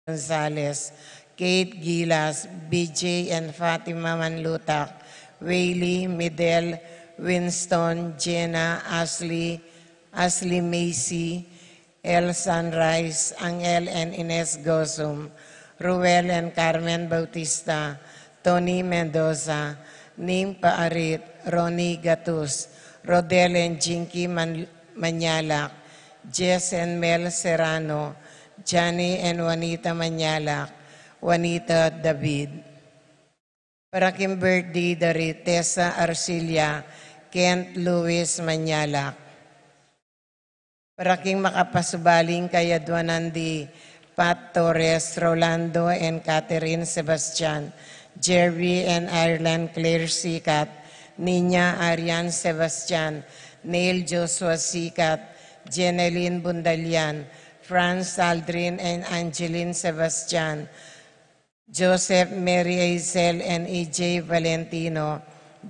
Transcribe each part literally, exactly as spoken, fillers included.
Gonzales, Kate Gilas, B J and Fatima Manlutak, Waylee, Midel, Winston, Jenna, Ashley, Ashley Macy, El Sunrise, Angel and Ines Gosum, Ruel and Carmen Bautista, Tony Mendoza, Ning Paarit, Ronnie Gatus, Rodel and Jinky Man-, Manyalak, Jess and Mel Serrano, Johnny and Juanita Manyalak, Juanita David. Para king birthday da ri Tessa Arcilia, Kent Louis Manyalak. Para king makapasubaling kayadwanan di Pat Torres, Rolando and Catherine Sebastian, Jervy and Ireland Claire Sikat, Nina Arian Sebastian, Neil Joshua Sikat, Jeneline Bundalian, Franz Aldrin and Angeline Sebastian, Joseph Mary Aisel and E J Valentino,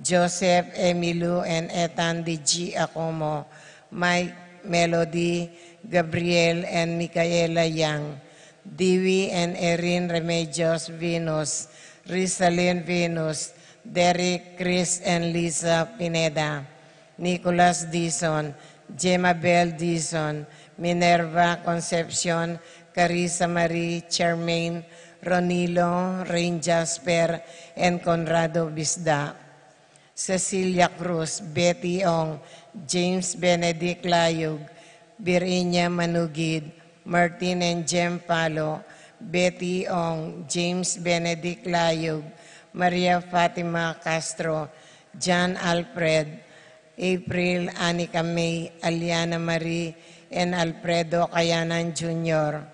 Joseph Emilu and Ethan D G Acomo, Mike Melody, Gabriel and Micaela Yang, Dewey and Erin Remedios Venus, Rizalin Venus, Derek, Chris and Lisa Pineda, Nicholas Dizon, Jemabel Dizon, Minerva Concepcion, Carissa Marie, Charmaine, Ronilo, Rain Jasper, and Conrado Bisda. Cecilia Cruz, Betty Ong, James Benedict Layug, Virginia Manugid, Martin and Jem Palo, Betty Ong, James Benedict Layug, Maria Fatima Castro, John Alfred, April, Anika May, Aliana Marie, and Alfredo Kayanan Junior,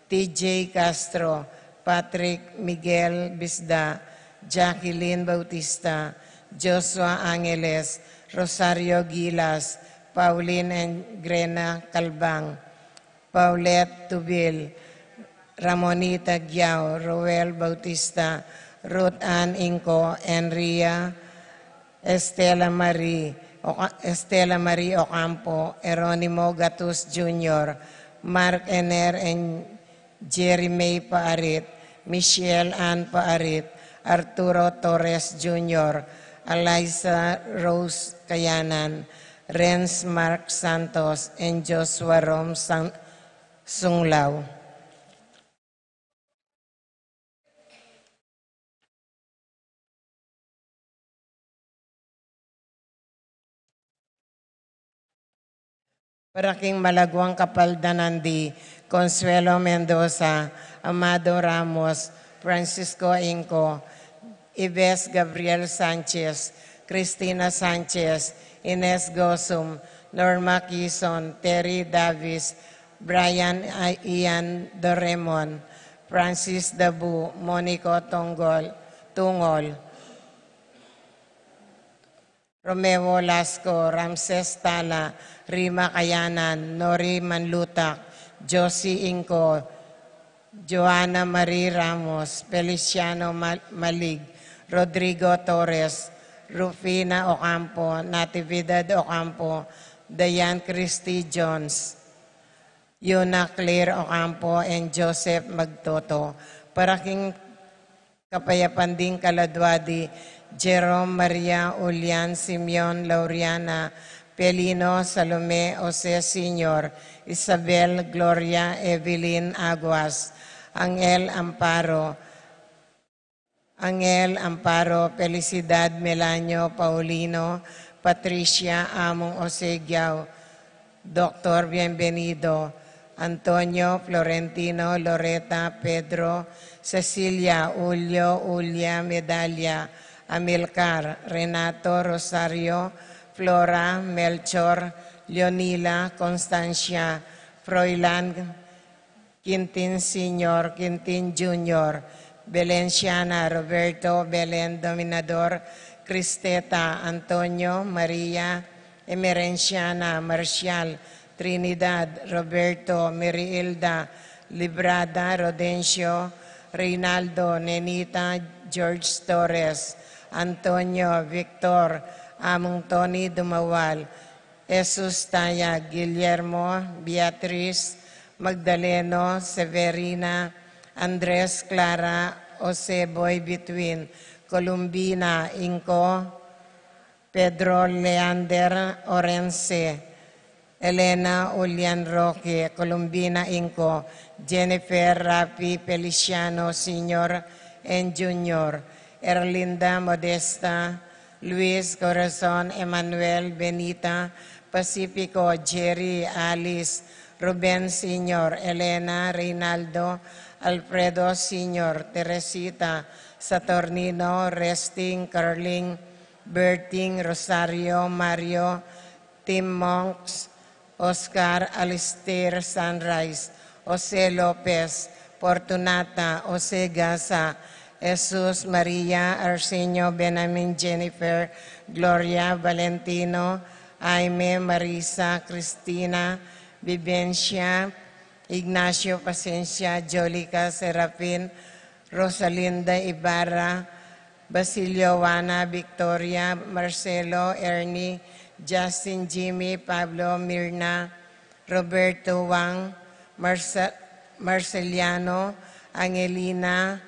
T J Castro, Patrick Miguel Bisda, Jacqueline Bautista, Joshua Angeles, Rosario Gilas, Pauline and Grena Calbang, Paulette Tubil, Ramonita Giao, Roel Bautista, Ruth Ann Inco, Enria, Estela Marie, Oca-, Estela Marie Ocampo, Eronimo Gatus Junior, Mark Ener and Jerry May Paarit, Michelle Ann Paarit, Arturo Torres Junior, Eliza Rose Kayanan, Renz Mark Santos, and Joshua Rom San-, Sunglaw. Para king malaguang kapaldanan di Consuelo Mendoza, Amado Ramos, Francisco Inco, Ives Gabriel Sanchez, Cristina Sanchez, Ines Gosum, Norma Quizon, Terry Davis, Brian Ian Doremon, Francis Dabu, Monico Tongol, Tungol, Romeo Lasco, Ramses Tala, Rima Kayanan, Nori Manlutak, Josie Inco, Joanna Marie Ramos, Feliciano Ma-, Malig, Rodrigo Torres, Rufina Ocampo, Natividad Ocampo, Dayan Christy Jones, Yuna Claire Ocampo, and Joseph Magtoto. Para king kapayapan ding kaladua di Jerome Maria Ulian Simeon Lauriana Pelino Salome Jose Senior, Isabel Gloria Evelyn Aguas, Angel Amparo, Angel Amparo, Felicidad Melanio Paulino, Patricia Among Jose Giao, Doctor Bienvenido, Antonio, Florentino, Loreta, Pedro, Cecilia, Julio, Julia, Medalia, Amilcar, Renato, Rosario, Flora, Melchor, Leonila, Constancia, Froilan, Quintin Senior, Quintin Junior, Belenciana, Roberto, Belen Dominador, Cristeta, Antonio, Maria, Emerenciana, Marcial, Trinidad, Roberto, Meriilda, Librada, Rodencio, Reynaldo, Nenita, George Torres, Antonio, Victor, Among Tony Dumawal, Jesus Taya, Guillermo, Beatriz, Magdaleno, Severina, Andres Clara Oseboy Between, Columbina Inco, Pedro Leander Orense, Elena Ulian Roque, Columbina Inco, Jennifer Rafi Feliciano Senior and Junior, Erlinda Modesta, Luis Corazon, Emmanuel Benita, Pacifico, Jerry, Alice, Ruben Senior, Elena, Reynaldo, Alfredo Senior, Teresita, Saturnino, Resting, Carling, Berting, Rosario, Mario, Tim Monks, Oscar, Alistair, Sunrise, Jose Lopez, Fortunata, Jose Gasa, Jesus, Maria, Arsenio, Benjamin, Jennifer, Gloria, Valentino, Jaime, Marisa, Cristina, Vivencia, Ignacio, Pasencia, Jolica, Serafin, Rosalinda Ibarra, Basilio, Juana, Victoria, Marcelo, Ernie, Justin, Jimmy, Pablo, Mirna, Roberto, Wang, Marce-, Marceliano, Angelina,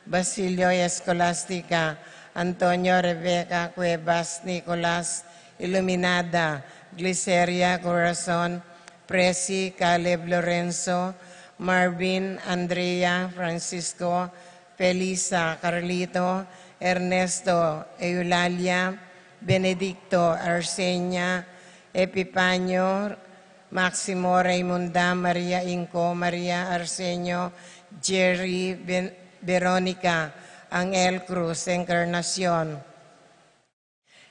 Basilio, Escolastica, Antonio, Rebecca, Cuevas, Nicolas, Iluminada, Gliceria, Corazon, Presi, Caleb, Lorenzo, Marvin, Andrea, Francisco, Felisa, Carlito, Ernesto, Eulalia, Benedicto, Arsenia, Epifanio, Maximo, Raimunda, Maria Inco, Maria Arsenio, Jerry, Ben-, Veronica, Angel Cruz, Encarnacion,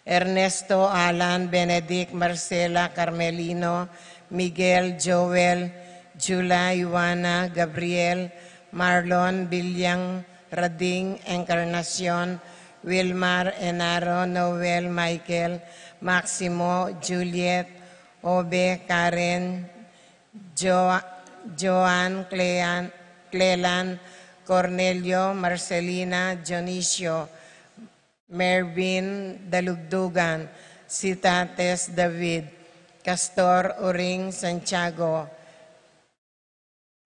Ernesto, Alan, Benedict, Marcela, Carmelino, Miguel, Joel, July, Juana, Gabriel, Marlon, Bilyang, Rading, Encarnacion, Wilmar, Enaro, Noel, Michael, Maximo, Juliet, Obe, Karen, Jo-, Joan, Clean-, Clelan, Cornelio, Marcelina, Dionisio, Mervin, Dalugdugan, Sitates, David, Castor, Uring, Santiago,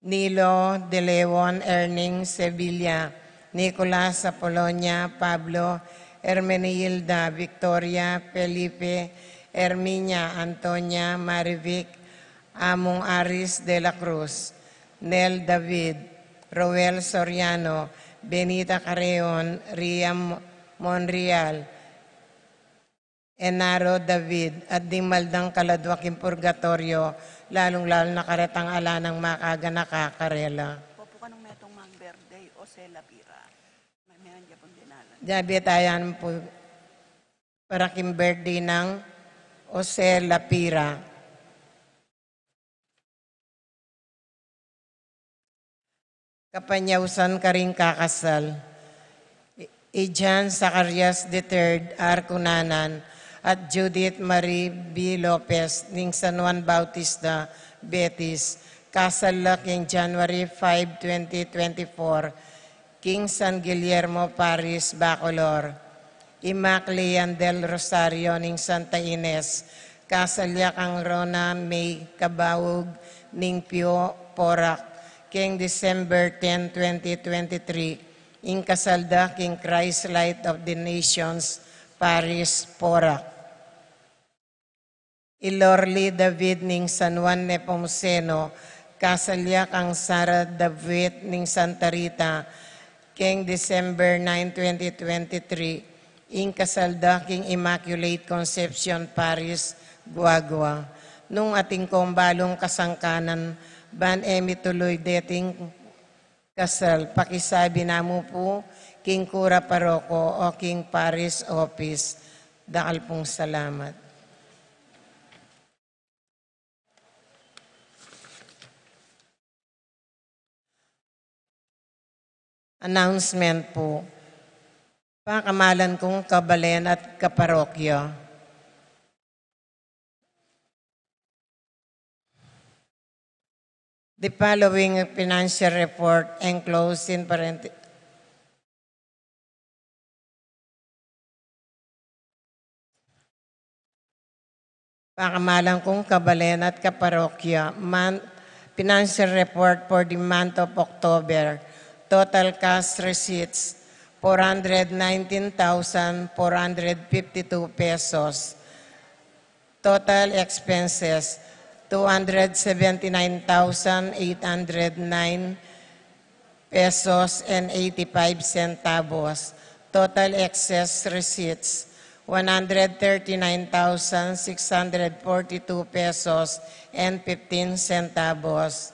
Nilo, De Leon, Erning, Sevilla, Nicolas, Apolonia, Pablo, Hermenilda, Victoria, Felipe, Herminia, Antonia, Marivic, Among Aris de la Cruz, Nel David, Roel Soriano, Benita Carreon, Riam Monreal, Enaro David, at ding maldang kaladwa king purgatoryo, lalung-lalu na karetang ala nang makaganaka karela. Opu, kanung metung mang birthday, Jose Lapira. May metung ya pung dinalan. Diabe tayan pu para king birthday nang Jose Lapira. Kapanyausan karing kakasal. I-, i John Zacarias the third, Arcunanan, at Judith Marie B. Lopez, ning San Juan Bautista, Betis, kasal la king January five, twenty twenty-four, king San Guillermo Parish, Bacolor. I Maclean del Rosario ning Santa Ines, kasal ya kang Rona May Cabaug ning Pio, Porac, king December ten, twenty twenty-three, ing kasal da king Christ Light of the Nations Parish, Porac. I Lorly David ning San Juan Nepomuceno, kasal ya kang Sara David ning Santa Rita, keng December nine, twenty twenty-three, ing kasal da king Immaculate Conception Parish, Guagua. Nung atin kong balung kasangkanan, ban e mituluy deting kasal, pakisabi na mu pu king kura paroko o king parish office. Dakal pung salamat. Announcement pu. Pakamalan kung kabalen at kaparokya. The following financial report enclosed in parent-, pakamalan kung kabalen at kaparokya, man-, financial report for the month of October, Total cash receipts, four hundred nineteen thousand four hundred fifty-two pesos. Total expenses, two hundred seventy-nine thousand eight hundred nine pesos and eighty-five centavos. Total excess receipts, one hundred thirty-nine thousand six hundred forty-two pesos and fifteen centavos.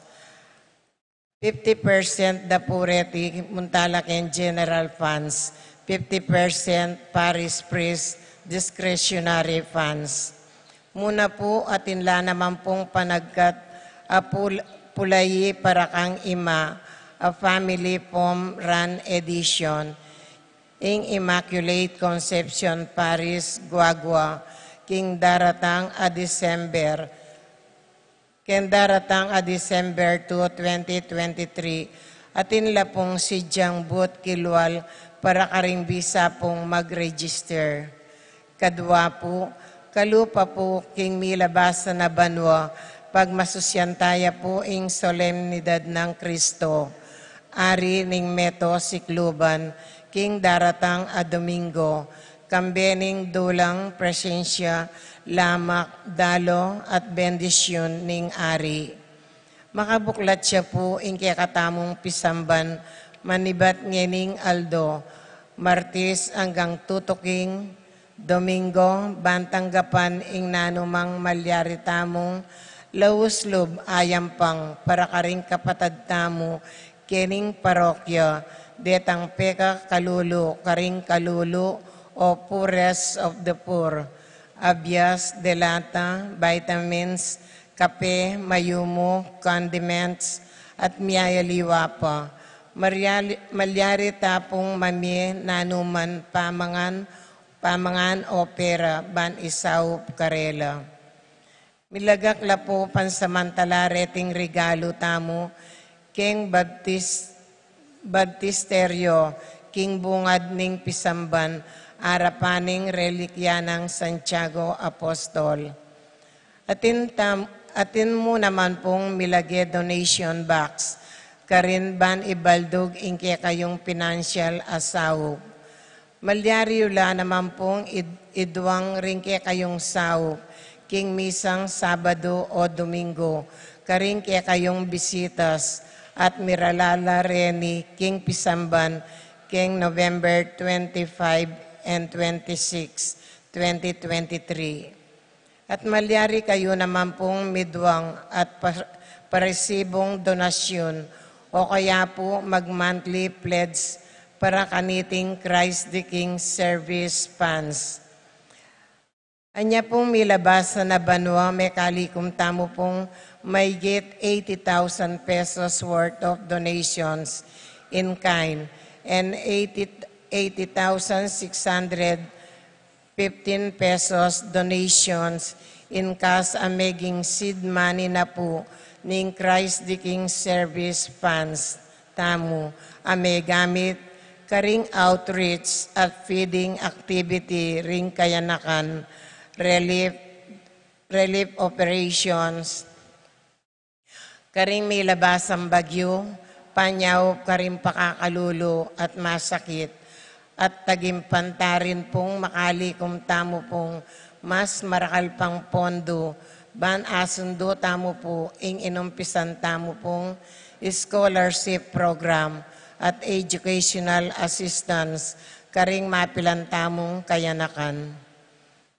Fifty percent da pu reti munta la keng general funds, fifty percent parish priest discretionary funds. Muna pu, atin la naman pung panagkat a pul-, pulayi para kang ima, a family foam run edition, ing Immaculate Conception Parish, Guagua, king daratang a December, king daratang a December two, twenty twenty-three, atin la pung sidyang booth kilwal para karing bisa pung mag-register. Kadwa pu, kalupa pu king milabasan a banua, pagmasusyan taya pu ing solemnidad nang Kristo, Ari ning Meto Sikluban, king daratang a Domingo, kambe ning dulang presensya, lamak, dalo, at bendisyun ning Ari. Makabuklat ya pu ing kekatamung pisamban, manibat ngening aldo, Martis anggang tutuking Domingo, ban tanggapan ing nanumang malyari tamung laus lub a yampang para karing kapatad tamu kening parokya, detang pekakalulu karing kalulu o poorest of the poor, abias, delata, vitamins, kape, mayumu, condiments, at miyayaliwa pa. Maryali-, malyari ta pung mamie nanuman pamangan, pamangan o pera ban isaup karela. Milagak la pu pansamantala reting regalu tamu keng baptis-, baptisterio, king bungad ning pisamban, arapan ning relikya nang Santiago Apostol. Atin tam-, atin mu naman pung milage donation box, karin ban ibaldug ing kekayung pinansyal a saup. Malyari yu la naman pung id-, idwang ring kekayung saup, king misang Sabadu o Domingo, karing kekayung bisitas, at mirala la reni king pisamban, keng November twenty-five and twenty-six, twenty twenty-three. At malyari kayu naman pung midwang at pa-, paresibung donasyun, o kaya pu mag-monthly pledge para kaniting Christ the King Service Funds. Anya pung milabasan a banua, mekalikum tamu pung mayigit eighty thousand pesos worth of donations in kind and eighty, eighty thousand six hundred fifteen pesos donations in cash a meging seed money na pu ning Christ the King Service Funds tamu a megamit karing outreach at feeding activity ring kayanakan, relief, relief operations, karing milabasang bagyu, panyaup karing pakakalulu at masakit, at tagimpanta rin pung makalikum tamu pung mas marakal pang pondu, ban asundu tamu pu ing inumpisan tamu pung scholarship program at educational assistance karing mapilan tamung kayanakan.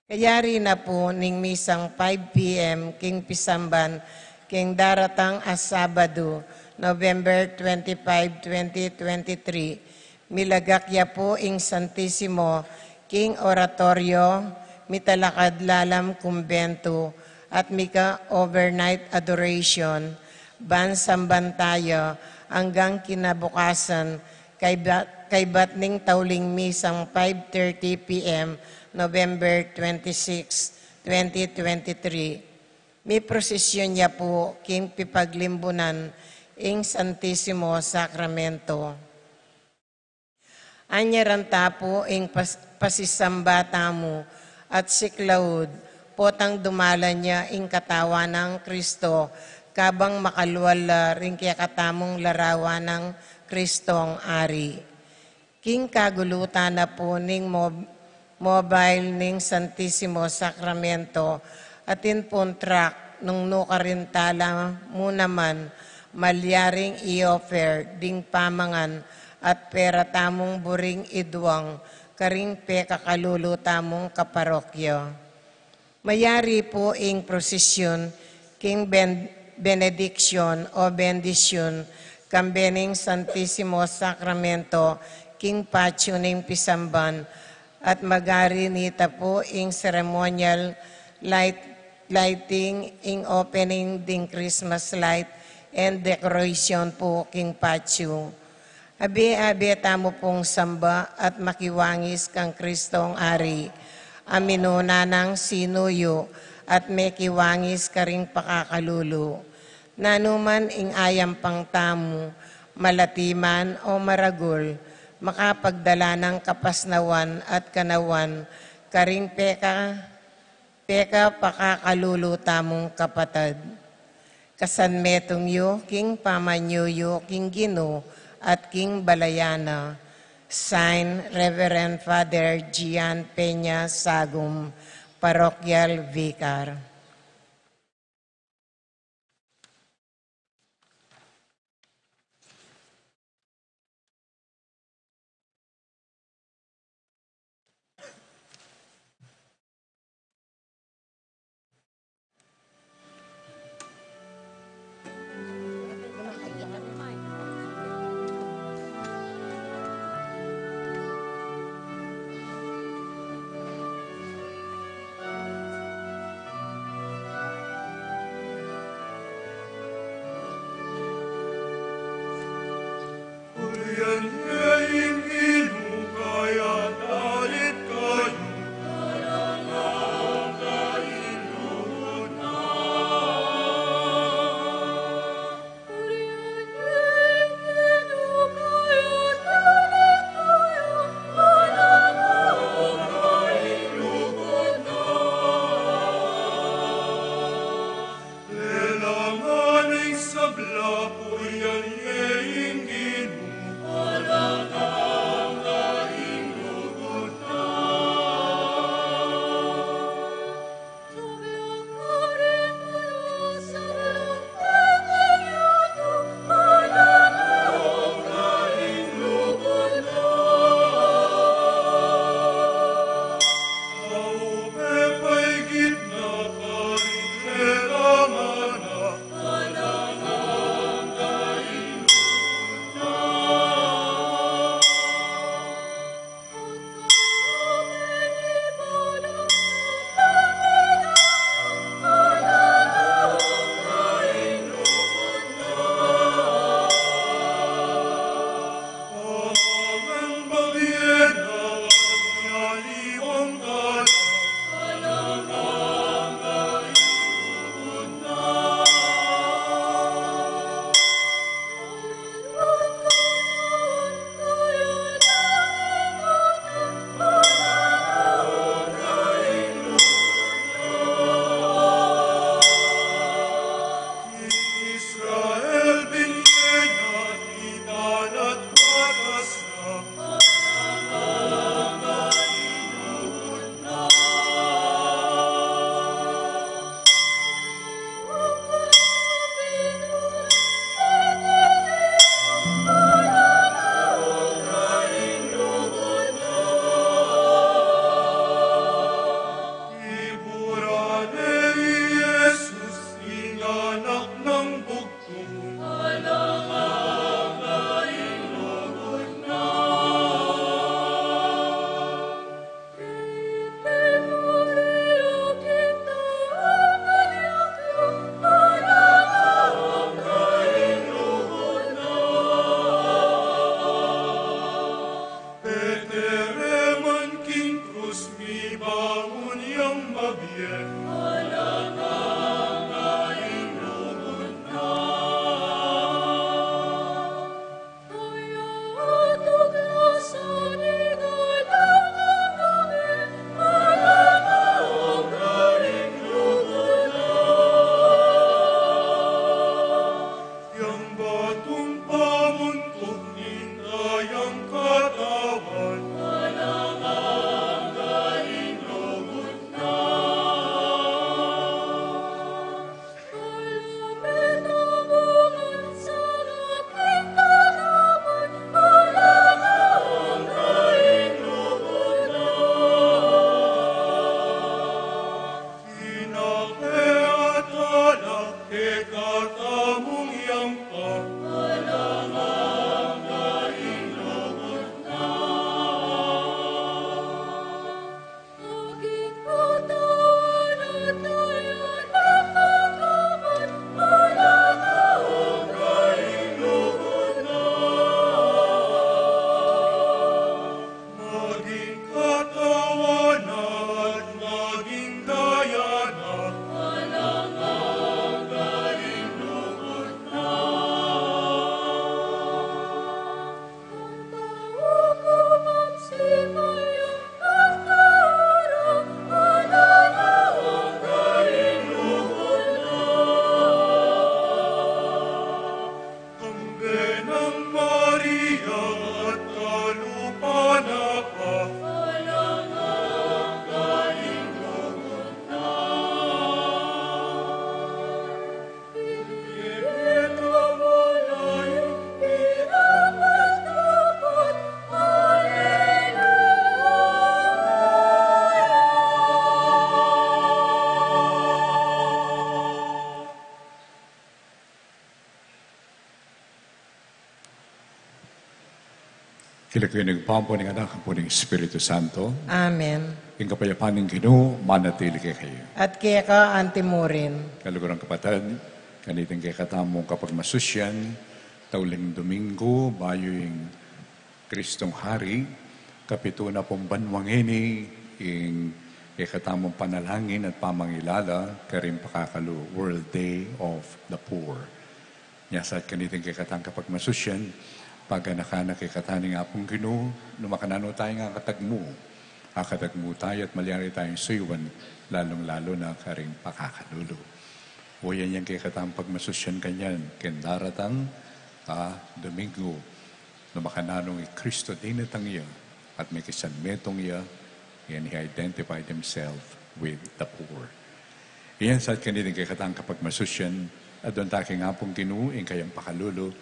Kayari na pu ning misang five P M king pisamban, king daratang a Sabadu, November twenty-five, twenty twenty-three, milagak ya pu ing Santisimo king oratorio, mitalakad lalam kumbentu, at mika overnight adoration, ban samban taya anggang kinabukasan, kaybat, kaybat ning tauling misang five thirty P M, November twenty-six, twenty twenty-three. Miprosesyun ya pu king pipaglimbunan ing Santisimo Sakramento. Anyaran ta pu ing pas-, pasisamba tamu at siklaud, potang dumalan ya ing katawan nang Kristo, kabang makalwal la ring kekatamung larawan nang Kristong Ari. King kagulutan na pu ning mob-, mobile ning Santisimo Sakramento, atin pung tract nung nukarin tala mu naman malyaring i-offer ding pamangan at pera tamung buring idwang karing pekakalulu tamung kaparokya. Mayari pu ing prosisyun king ben-, benediksyon o bendisyun kambe ning Santisimo Sakramento king patyu ning pisamban, at magari nita pu ing ceremonial light-, lighting, ing opening ding Christmas light and decoration pu king patyu. Abe-abe tamu pung samba at makiwangis kang Kristong Ari, a minuna nang sinuyu at mekiwangis karing pakakalulu. Nanu man ing ayampang tamu, malati man o maragul, makapagdala nang kapasnawan at kanawan karing peka-, pekapakakalulu tamung kapatad. Kasanmetung yu king pamanyuyu king Ginu at king balayan na. Sign, Reverend Father Gian Peña Sagum, Parochial Vicar. King lagyu ning Ibpa, ampo ning Anak, ampo ning Espiritu Santo. Amen. Ing kapayapan ning Ginu manatili kekayu. At keka anti mu rin. Kaluguran, kapatad, kaniting kekatamung kapagmasusyan, tauling Domingo bayu ing Kristong Hari, kapitu na pung banua ngeni ing kekatamung panalangin at pamangilala karing pakakalulu, World Day of the Poor. Nya sa at kaniting kekatang kapagmasusyan, paganakan na kekatamu ning Apung Ginu, nu makananu taya ing akatagmu, akatagmu taya at malyari tayang suyuan, lalung-lalu na karing pakakalulu. Uling kekatang pagmasusyan kanyan, king daratang a Domingo, nu makananu i Kristo dinatang ya, at mekisanmetung ya, and he identified himself with the poor. Iyan sa at kaniting kekatang kapagmasusyan, adwan ta king Apung Ginu ing kayang pakalulu,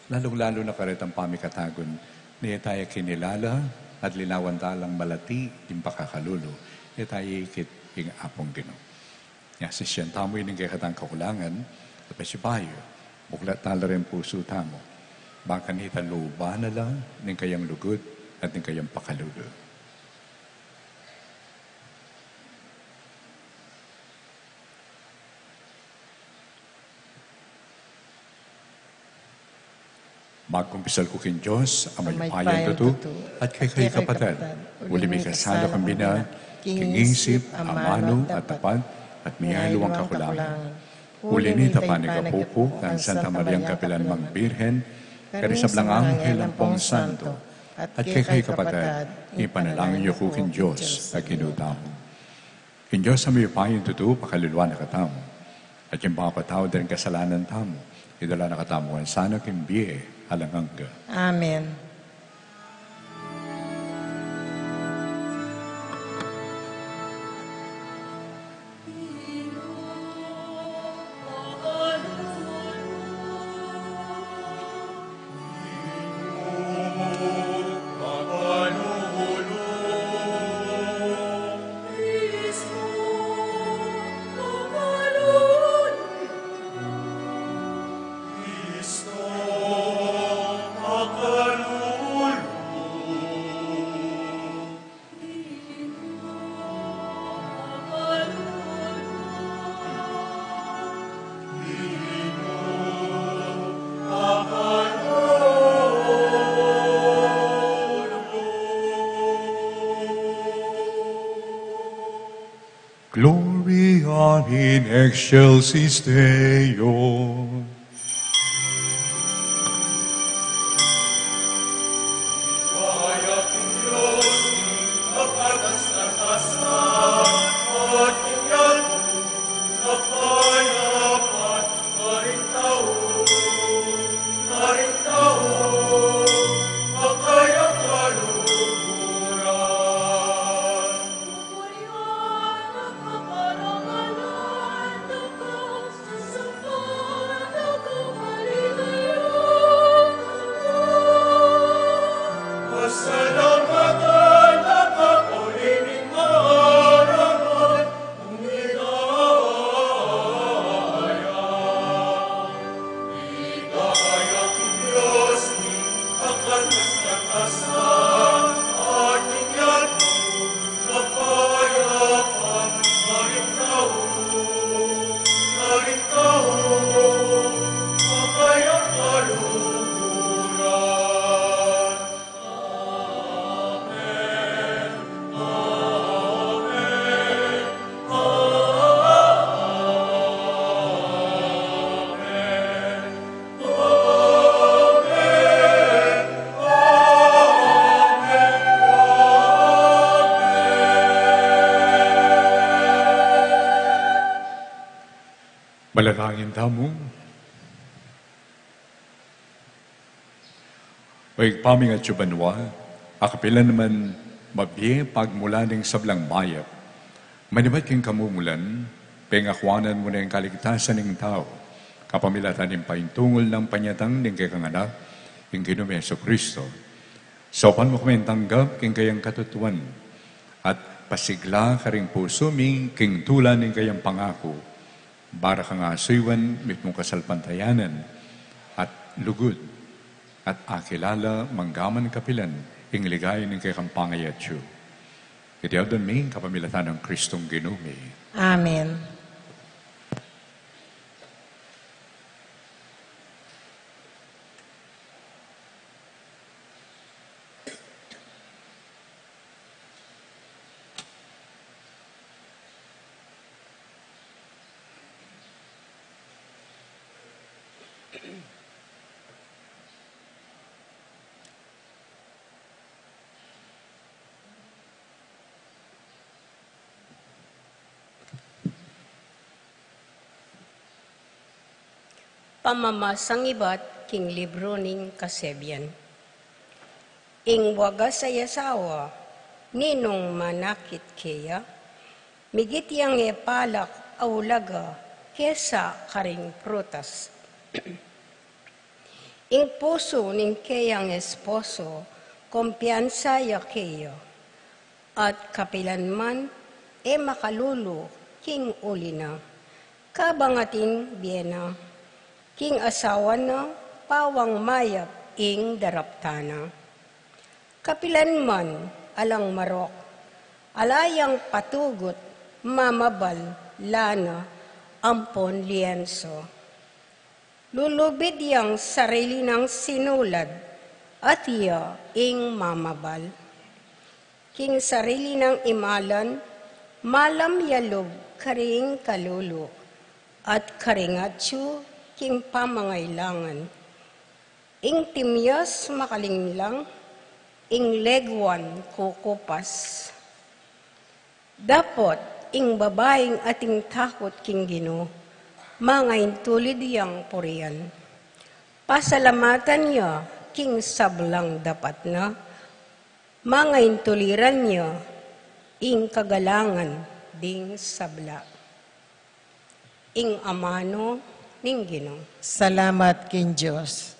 lalung-lalu na karetang pamikatagun, nung e taya kinilala, at linawan ta lang malati ding pakakalulu, e taya ikit ing Apung Ginu. Nya sisian tamu ining kekatang kakulangan, at pasibayu, buklat tala ring pusu tamu. Ba kanita luban na la ning kayang lugud at ning kayang pakalulu. Magkumpisal ku king Dios a mayupayang tutu, at kekayu, kapatad, uli mikasala kambe king isip, amanu, at dapat, at miyaliwang kakulangan. Uli na nita, panigapu ku kang Santa Mariang kapilanman Birhen, karing sablang anghel ampong santo, at kekayu, kapatad, ipanalangin yu ku king Dios a Ginu tamu. Ing Dios a mayupayang tutu, pakaluluan na katamu. At ing pangapatawad da ring kasalanan tamu, idala na katamu ngan sana king bie alang angga. Amen. Gloria in excelsis Deo. Manalangin tamu. O Ibpa ming atsu ka banua, a kapilan man mabie pagmulan ning sablang mayap, manibat king kamumulan, pengakuanan mu na ing kaligtasan ning tau kapamilatan ning paintungul nang panyatang ning kekang Anak, ing Ginu ming Jesucristo. Saupan mu kaming tanggap king kayang katutuan, at pasigla karing pusu mi king tula ning kayang pangaku, para kang asuyuan mitmung kasalpantayanan at lugud, at akilala manggaman kapilan Ing ligaya ning kekang pangayatsu. Iti adwan mi king kapamilatan nang Kristong Ginu mi. Amen. Pamamasang ibat king libru ning Kasebian. Ing wagas a asawa, ninung manakit keya, migit yang e palak a ulaga kesa karing prutas. Ing pusu ning keyang esposo, kumpiyansa ya keya, at kapilan man e makalulu king uli na, kabang atin bie na, king asawa na pawang mayap ing daraptan na. Kapilan man alang marok, ala yang patugut, mamabal, lana, ampon lienso. Lulubid yang sarili nang sinulad, at iya ing mamabal. King sarili nang imalan, malam ya lub karing kalulu, at karing atsu king pamangailangan. Ing timyas makalinlang, ing leguan kukupas. Dapot ing babaing ating takut king Ginu, mangaintulid yang purian. Pasalamatan ya king sablang dapat na, mangaintuliran ya ing kagalangan ding sabla. Ing amanu ning Ginu. Salamat king Dios.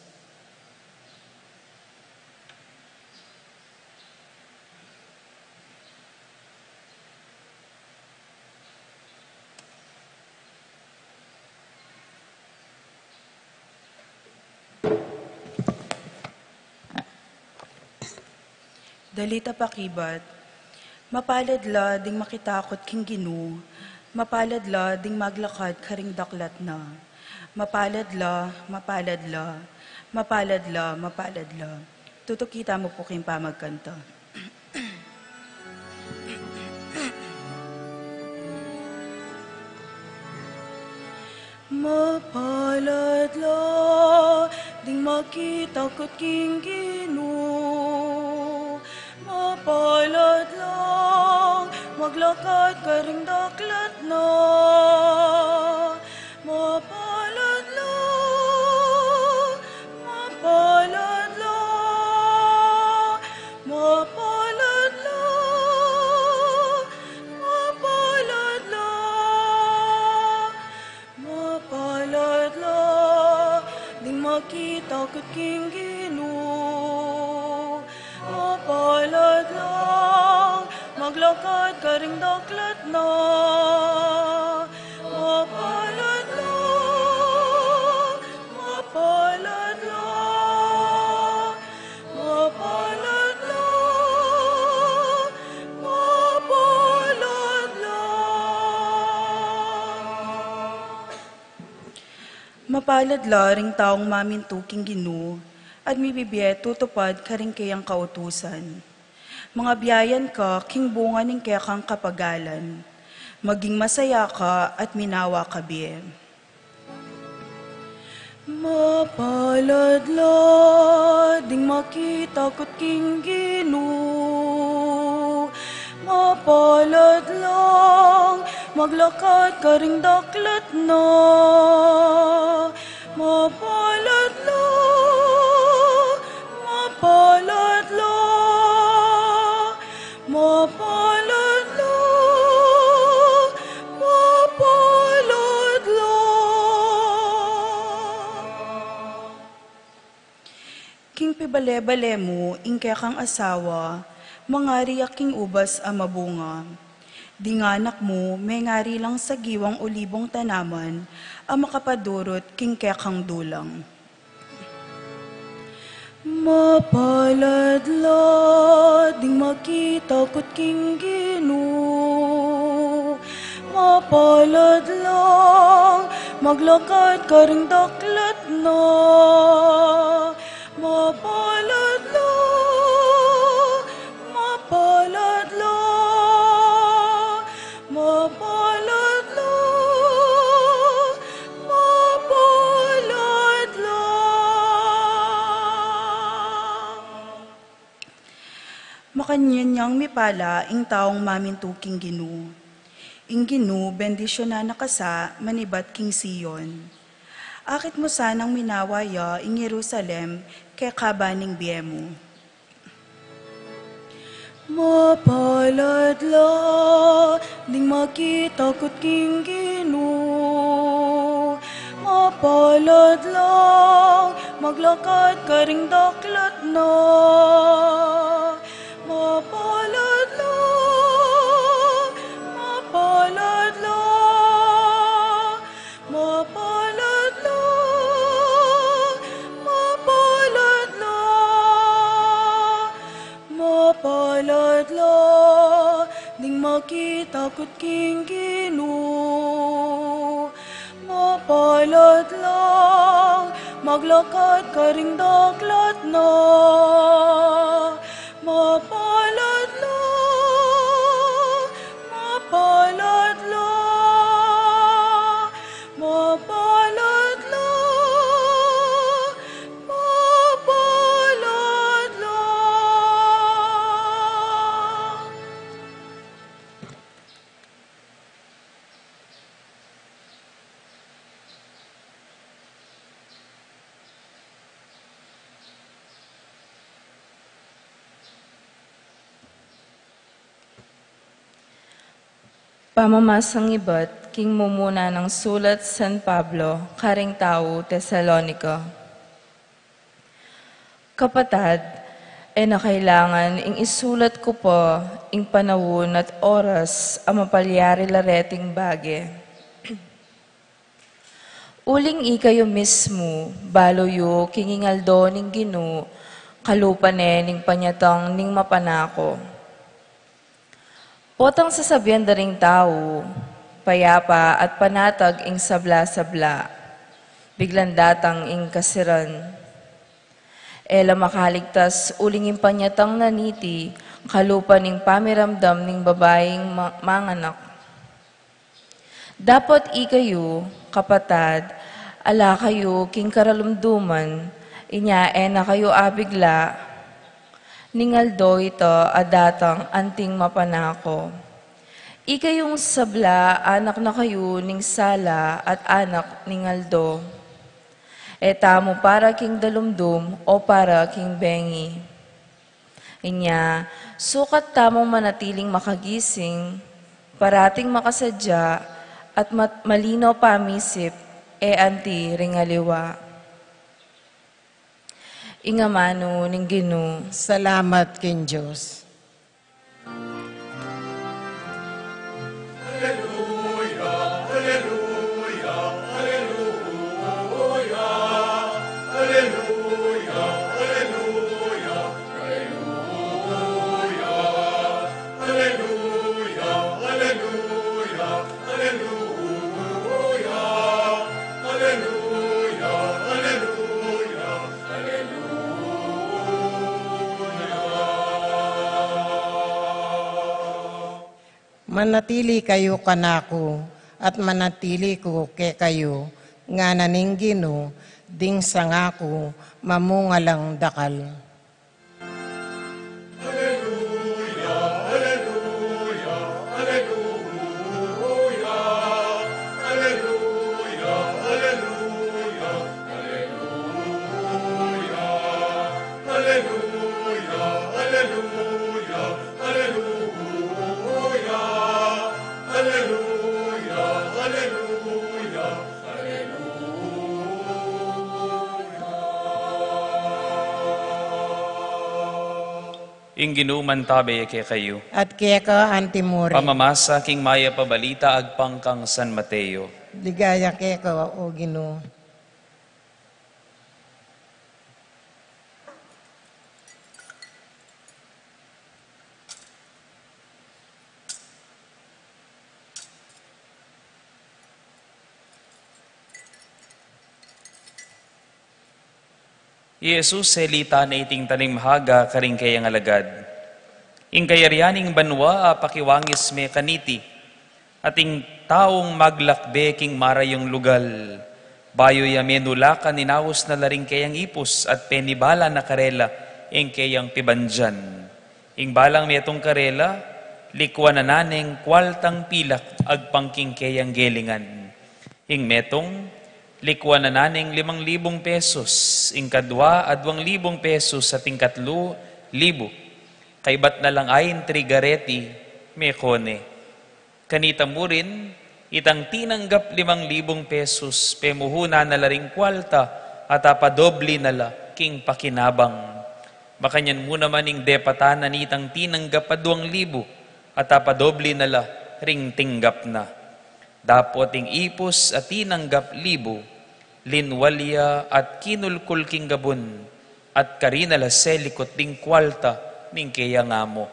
Dalit a pakibat. Mapalad la ding makitakut king Ginu, mapalad la ding maglakad karing daklat na. Mapalad la, mapalad la, mapalad la, mapalad la. Tutukita mu pu king pamagkanta. Mapalad la ding makitakut king Ginu, mapalad lang maglakad karing daklat na. Mapalad la, mapalad la, mapalad la, mapalad la, mapalad la ding makitakut king Ginu. Mapalad lang maglakad karing daklat na. Mapalad lang, mapalad lang, mapalad lang, mapalad lang. Mapalad la ring taung mamintu king Ginu, at mibibie tutupad karing keyang kautusan. Mangabiayan ka king bunga ning kekang kapagalan. Maging masaya ka at minawa ka bie. Mapalad la ding makitakut king Ginu, mapalad lang maglakad karing daklat na. Mapalad la, mapalad la, mapalad la, mapalad la. King pibale-bale mu ing kekang asawa, mangari ya king ubas a mabunga. Ding anak mu, mengari lang sagiwang olibong tanaman a makapadurut king kekang dulang. Mapalad la ding makitakut king Ginu. Mapalad lang maglakad karing daklat na. Mapalad la, mapalad la, mapalad la, mapalad la. Makanyan yang mipala ing taung mamintu king Ginu. Ing Ginu bendisyunan na ka sa manibat king Sion. Akit mu sanang minawa ya ing Jerusalem kekaba ning bie mu. Mapalad la ding makitakut king Ginu. Mapalad lang maglakad karing daklat na. Mapalad la, mapalad la, mapalad la, mapalad la, mapalad la ding makitakut king Ginu. Mapalad lang maglakad karing daklat na. Mapalad lang, mapalad lang, mapalad lang, mapalad lang. Pamamasang ibat king mumuna nang sulat San Pablo karing tau Tesalonica. Kapatad, e na kailangan ing isulat ku pa ing panaun at oras a mapalyari la reting bage. Uling ikayu mismu, balu yu king ing aldo ning Ginu, kalupa ne ning panyatang ning mapanako. Potang sasabian da ring tau, payapa at panatag ing sabla-sabla, biglang datang ing kasiran. E la makaligtas uling ing panyatang na niti, kalupa ning pamiramdam ning babaing ma-, manganak. Dapot ikayu, kapatad, ala kayu king karalumduman, inya e na kayu abigla, ning aldo ita a datang anting mapanako. Ikayung sabla, anak na kayu ning sala at anak ning aldo. E tamu para king dalumdum o para king bengi. Inya, sukat tamung manatiling makagising, parating makasadya, at mat-, malinaw pamisip, e anti ring aliwa. Ing amanu ning Ginu. Salamat king Dios. Manatili kayu kanaku, at manatili ku kekayu, ngana ning Ginu, ding sanga ku mamunga lang dakal. Ing Ginu mantabe ya kekayu. At keka anti mu rin. Pamamasa king Mayap a Balita agpang kang San Mateo. Ligaya keka, O Ginu. I Jesus selita na iting talinghaga karing keyang alagad. Ing kayarian ning banua apakiwangis me kaniti, at ing taung maglakbe king marayung lugal. Bayu ya menulakan, inaus na la ring keyang ipus at penibala na karela ing keyang pibandian. Ing balang metung karela, likuanan na neng kualtang pilak agpang king keyang gelingan. Ing metung, likuanan na neng limang libung pesos, ing kadua, aduang libung pesos, at ing katlu, libu. Kaybat na lang ain trigareti, meko ne. Kanita mu rin, itang tinanggap limang libung pesos, pemuhunan na la ring kualta, at apadobli na la king pakinabang. Makanyan mu naman ing depatan na nitang tinanggap aduang libu, at apadobli na la ring tinggap na. Dapot ing ipus a tinanggap libu, linwal ya at kinulkul king gabun, at karin na la selikut ding kualta ning keyang amo.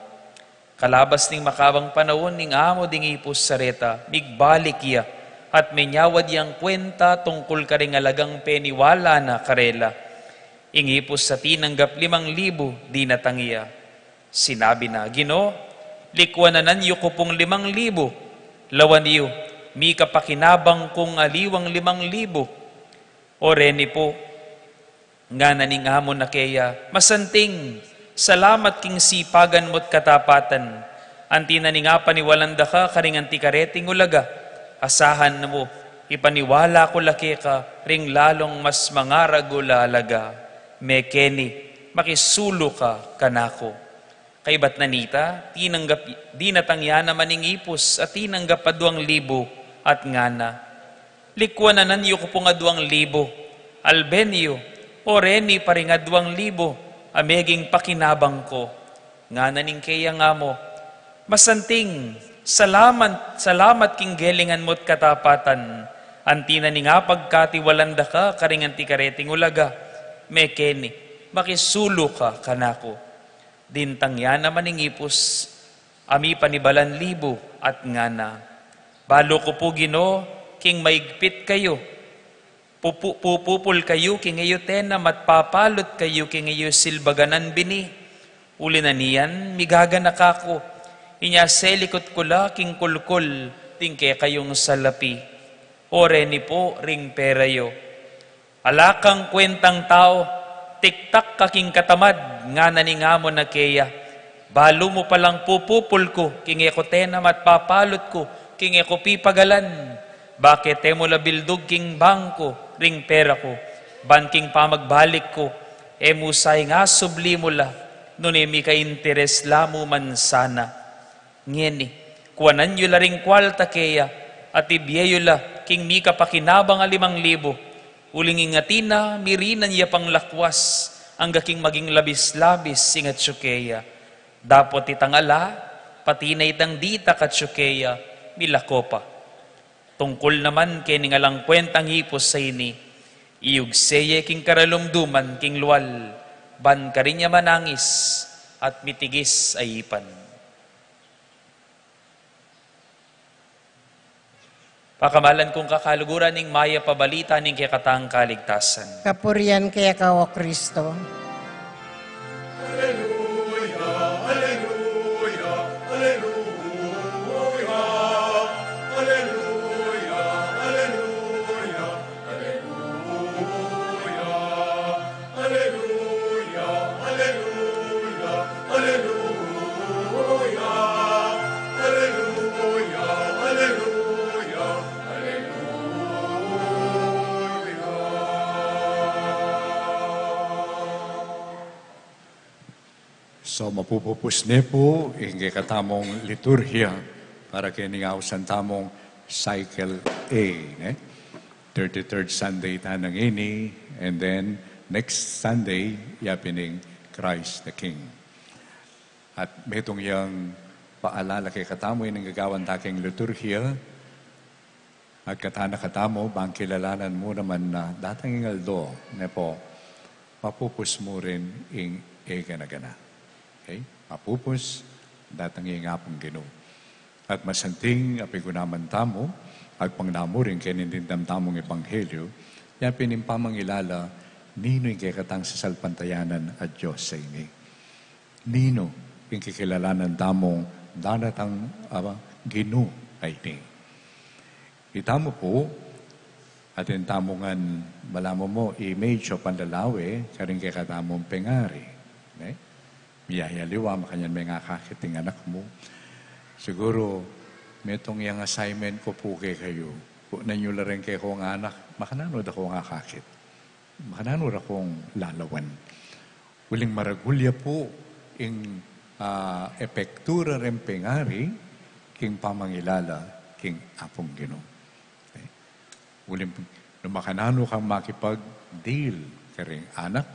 Kalabas ning makabang panaun, ing amo ding ipus sareta, migbalik ya, at menyawad yang kuenta tungkul karing alagang peniwala na karela. Ing ipus a tinanggap limang libu, dinatang ya. Sinabi na, "Ginu, likuanan yu ku pung limang libu, lawan yu, mika pakinabang kung aliwang limang libu." "O reni pu," ngana ning amo na keya, "masanting, salamat king sipagan mu't katapatan. Anti na ning apaniwalan da ka karing anti kareting ulaga, asahan mu, ipaniwala ku la keka ring lalung mas mangaragul a alaga. Mekeni, makisulu ka kanaku." Kaybat na nita, tinanggap, dinatang ya naman ing ipus a tinanggap aduang libu, at ngana, "Likuanan yu ku pung aduang libu, alben yu, o reni pa ring aduang libu, a meging pakinabang ku." Ngana ning keyang amo, "Masanting, salamat, salamat king gelingan mu't katapatan. Anti na ning apagkatiwalan da ka karing anti kareting ulaga, mekeni, makisulu ka kanaku." Dintang ya naman ing ipus a mipanibalan libu at ngana, "Balu ku pu, Ginu, king maigpit kayu, pupu-, pupupul kayu king e yu tenam at papalut kayu king e yu silbagan bini. Uli na niyan, migaganaka ku, inya selikut ku la king kulkul ding kekayung salapi. O reni pu ring pera yu." "Ala kang kuentang tau, tiktak ka king katamad," ngana ning amo na keya. "Balu mu palang pupupul ku king e ku tenam at papalut ku king e ku pipagalan. Bakit e mu la bildug king bangku ring pera ku, ban king pamagbalik ku, e mu sa ing asubli mu la, nune mika interes la mu man sana?" Ngeni, kuanan yu la ring kualta keya, at ibie yu la king mika pakinabang a limang libu. Uling ing atin na, mirinan ya pang lakwas, angga king maging labis-labis ing atyu keya. Dapot itang ala, pati na itang ditak atyu keya, milako pa. Tungkul naman kening alang kuentang ipus a ini, iyugse ye king karalumduman king lual, ban karin ya manangis at mitigis a ipan. Pakamalan kung kakaluguran ning mayap a balita ning kekatang kaligtasan. Kapurian keka, O Kristo. So, mapupupus ne pu ing kekatamung liturhiya para kening ausan tamung cycle A, ne? Thirty-third Sunday tana ngeni, and then next Sunday, yapin ing Christ the King. At metung yang paalala kekatamu ining gagawan da king liturhiya, at katana katamu, bang kilalanan mu naman na datang ing aldo, ne pu, mapupus mu rin ing e gana-gana. Okay? Mapupus, datang ing Apung Ginu. At masanting a pigunaman tamu, agpang na mu rin kening dimdam tamung ebanghelyu, yapin ing pamangilala Ninu ing kekatang sasalpantayanan a Dios a ini? Ninu ing kikilalanan tamung daratang a Ginu a ini? Itamu pu, atin tamu ngan balamu mu image o panlalawe karing kekatamung pengari. Ne? Miyayaliwa, makanyan mengakakit ing anak mu. Siguru, metung yang assignment ku pu kekayu. Kunan yu la reng kekong anak, makananu da kong akakit? Makananu da kong lalawan? Uling maragul ya pu ing, ah, epektu da reng pengari king pamangilala king Apung Ginu. Okay? Uling, nu makananu kang makipag-deal karing anak,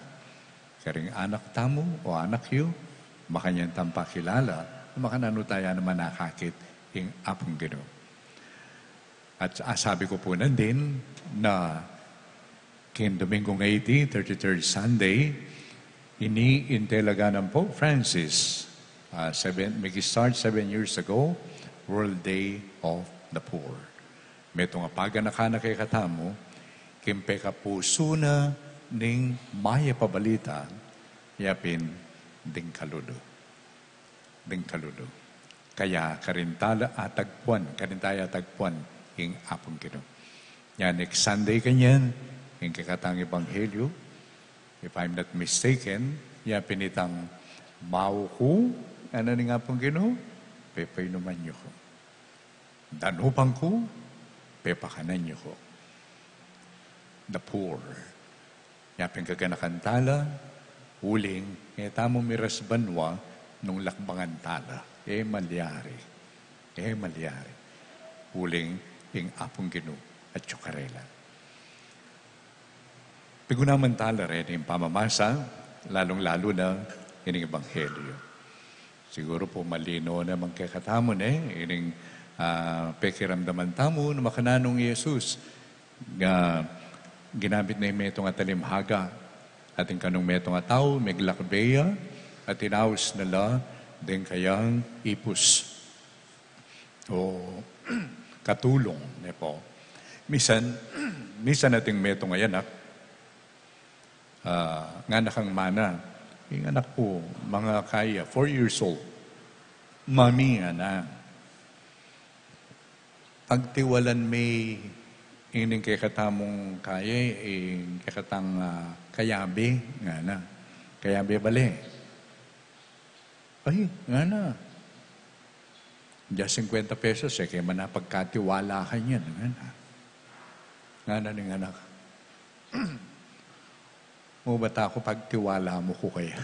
karing anak tamu o anak yu, makanyan tang pakilala, nu makananu taya naman akakit ing Apung Ginu. At asabi ku pu nandin na king Domingong iti, thirty-third Sunday, ini ing talaga nang Pope Francis, ah, seven, migi-start seven years ago, World Day of the Poor. Metung a paganaka na kekatamu, king pekapusu na ning mayap a balita, yapin ding kalulu. Ding kalulu. Kaya karin tala atagpuan, karin taya atagpuan ing Apung Ginu. Nya next Sunday kanyan, ing kekatang ebanghelyo, if I'm not mistaken, yapin itang mau ku, ngana ning Apung Ginu, pepainuman yu ku. Danupan ku, pepakanan yu ku. The poor. Yapin kaganakan tala, uling, e tamu miras banua, nung lakbangan tala. E malyari. E malyari. Uling, ing Apung Ginu, atyu karela. Pigunaman tala reni ing pamamasa, lalung-lalu na ining ebanghelyo. Siguru pu malino naman kekatamu, ne, ining, ah, pekiramdaman tamu, nu makananu nung Jesus, nga ginamit na ing metung a talimhaga, atin kanung metung a tau, meglakbe ya, at inaus na la deng kayang ipus. O katulung, ne pu. Misan, misan atin metung a anak, ah, ngana kang mana, ing anak ku, mangakaya, four years old. Mami, ngana, pagtiwalan me ining kekatamung kaye, ing kekatang, ah, kayabe, ngana. Kayabe bale. Ay, ngana. Diya singkwenta pesos, e ke man pagkatiwala kanyan, ngana. Ngana ning anak, o, bata ku, pagtiwala mu ku kaya?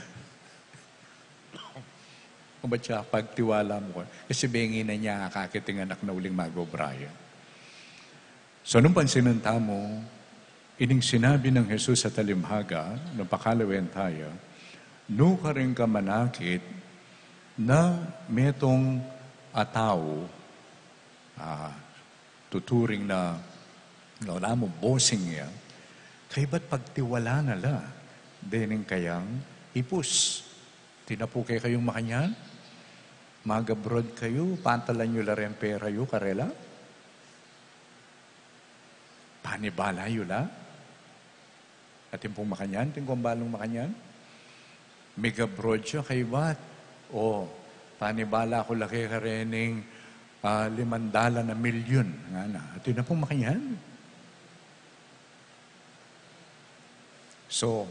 O, bata, pagtiwala mu ku kaya? Kasi bengi na niya akakit ing anak na uling mag-obra ya. So, nung pansinan tamu, ining sinabi nang Jesus a talimhaga, nung pakalawen taya, nukarin ka manakit na metung a tau, ah, tuturing na, na wala mu bossing ya, kaybat pagtiwala na la dening kayang ipus. Atin na pu kekayung makanyan? Mag-abroad kayu, patalan yu la reng pera yu karela? Panibala yu la? Atin pung makanyan, atin kung balung makanyan? Mig-abroad ya kaybat. O, panibala ku la keka rening, ah, limang dalan a milyun, ngana. Atin na pung makanyan? So,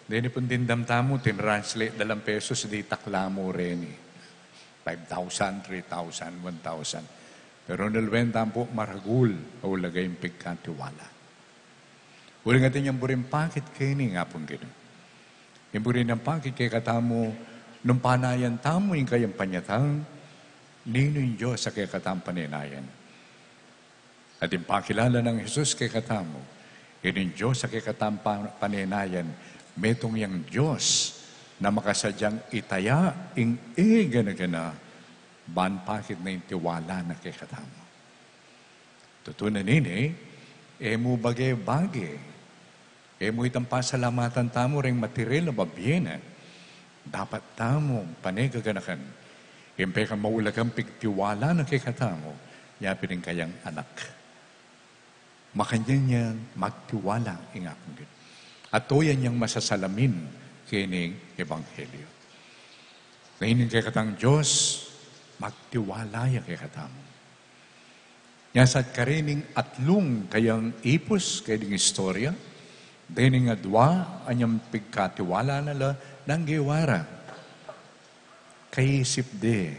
deni pung dimdam tamu, tinranslate da lang pesos, ditak la mu reni. Five thousand, three thousand, one thousand. Pero nung lawen tamu pu, maragul a ulaga ing pigkatiwala. Uling atin yang buring pakit keni ning Apung Ginu. Ing buri nang pakit kekatamu, nung panayan tamu ing kayang panyatang, ninu ing Dios a kekatang paninayan. Atin pakilala nang Jesus kekatamu, ining Dios a kekatang pa-, paninayan, metung yang Dios na makasadyang itaya ing e gana-gana, ban pakit na ing tiwala na kekatamu. Tutu na nini, e mu bage-bage, e mu itang pasalamatan tamu reng matiril a babie na, dapat tamung panegaganakan ing pekamaulagang pigtiwala na kekatamu, yapin ing kayang anak. Makanyan yang magtiwala ing Apung Ginu. Ato yan yang masasalamin keni ebanghelyo. Ngeni ing kekatang Dios, magtiwala ya kekatamu. Nya sa karening atlung kayang ipus kaya ding istorya, dening adwa anyang pigkatiwala na la nang gewara. Kaisip de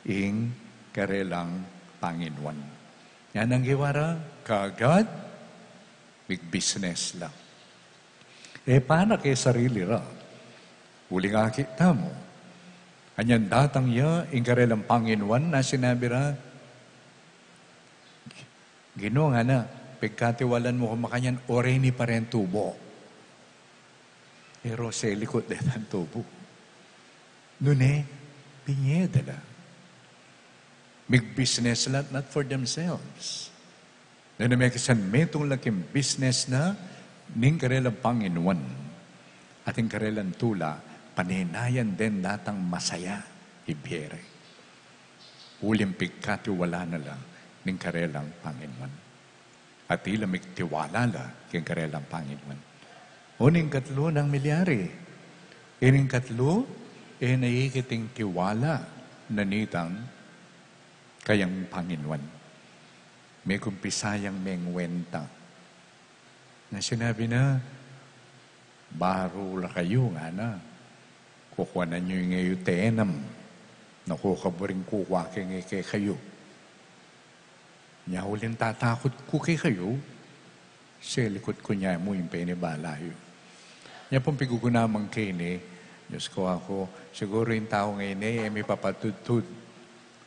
ing karelang panginuan. Nya nang gewara, kagad, migbisnes la. E para ke sarili ra. Uling akit tamu. Anyang datang ya, ing karelang panginuan na sinabi ra, Ginu, ngana, pigkatiwalan mu ku makanyan, o reni pa reng tubo. E ro selikut detang tubo. Nune, binye da la. Migbisnes la, not for themselves. Nune, mekisan metung la king bisnes na ning karelang panginuan. At ing karelang tula, panenayan den datang masaya, ibie re. Uling pigkatiwala na la ning karelang panginuan. At ila migtiwala la king karelang panginuan. O ning katlu nang milyari. Ining katlu, e na ikit ing tiwala na nitang kayang panginuan. Mekumpisa yang mengwenta. Na sinabi na, "Baru la kayu," ngana. "Kukuanan yu ngeyu tenam. Naku, kaburing kukua ke nge kekayu. Nya uling tatakut ku kekayu, selikut ku nya mu ing penibala yu." Nya pung pigugunamang keni, Dios ku, aku, siguru ing tau ngeni, e mipapatudtud.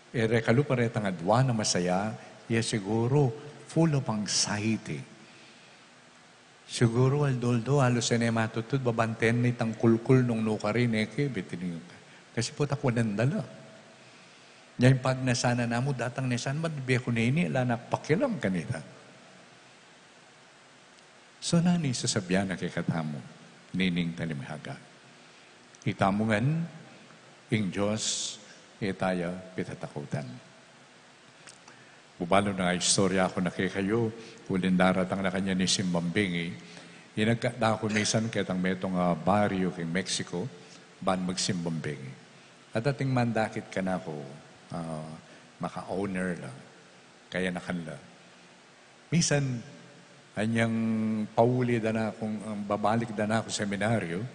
E rekalu pa retang adwa na masaya, ya siguru full of anxiety. Siguru aldo-aldo, halos e ne matudtud, babanten ne itang kulkul nung nukarin e ke, bitining. Kasi pu takuanan da la. Nya ing pagnasan na namu, datang ne san, ba't bie ku ne ini, ala nang pakialam kanita. So, nanu ing sasabian na kekatamu nining talinghaga? Itamu ngan, ing Dios, e ta ya pitatakutan. Bubalu na istorya ku na kekayu, uling daratang na kanyan i Simbang Bengi, inagkat da ku misan ketang metung a baryu king Mexico, ban magsimbang bengi. At ating mandakit kanaku, ah, maka-owner la, kayanakan la. Misan, anyang pauli da na kung, ang babalik da na ku seminaryo,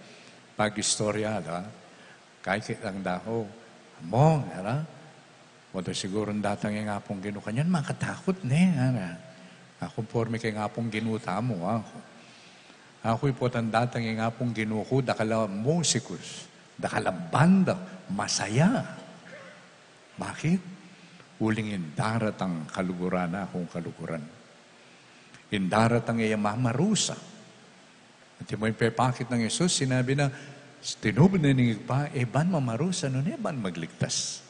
pag-istorya da, kaikit lang da ku, "Among, ara, wada sigurung datang ing Apung Ginu kanyan, makatakut ne," ara. Aku, "Porme keng Apung Ginu tamu," aku. Aku, "Ipotang datang ing Apung Ginu ku, dakal a musikus, dakal a banda, masaya." Bakit? Uling ing daratang kaluguran, akung kaluguran. Ing daratang e ya mamarusa. At imo ing pepakit nang Jesus, sinabi na, tinubud na ning Ibpa, e ban mamarusa, nune ban magligtas.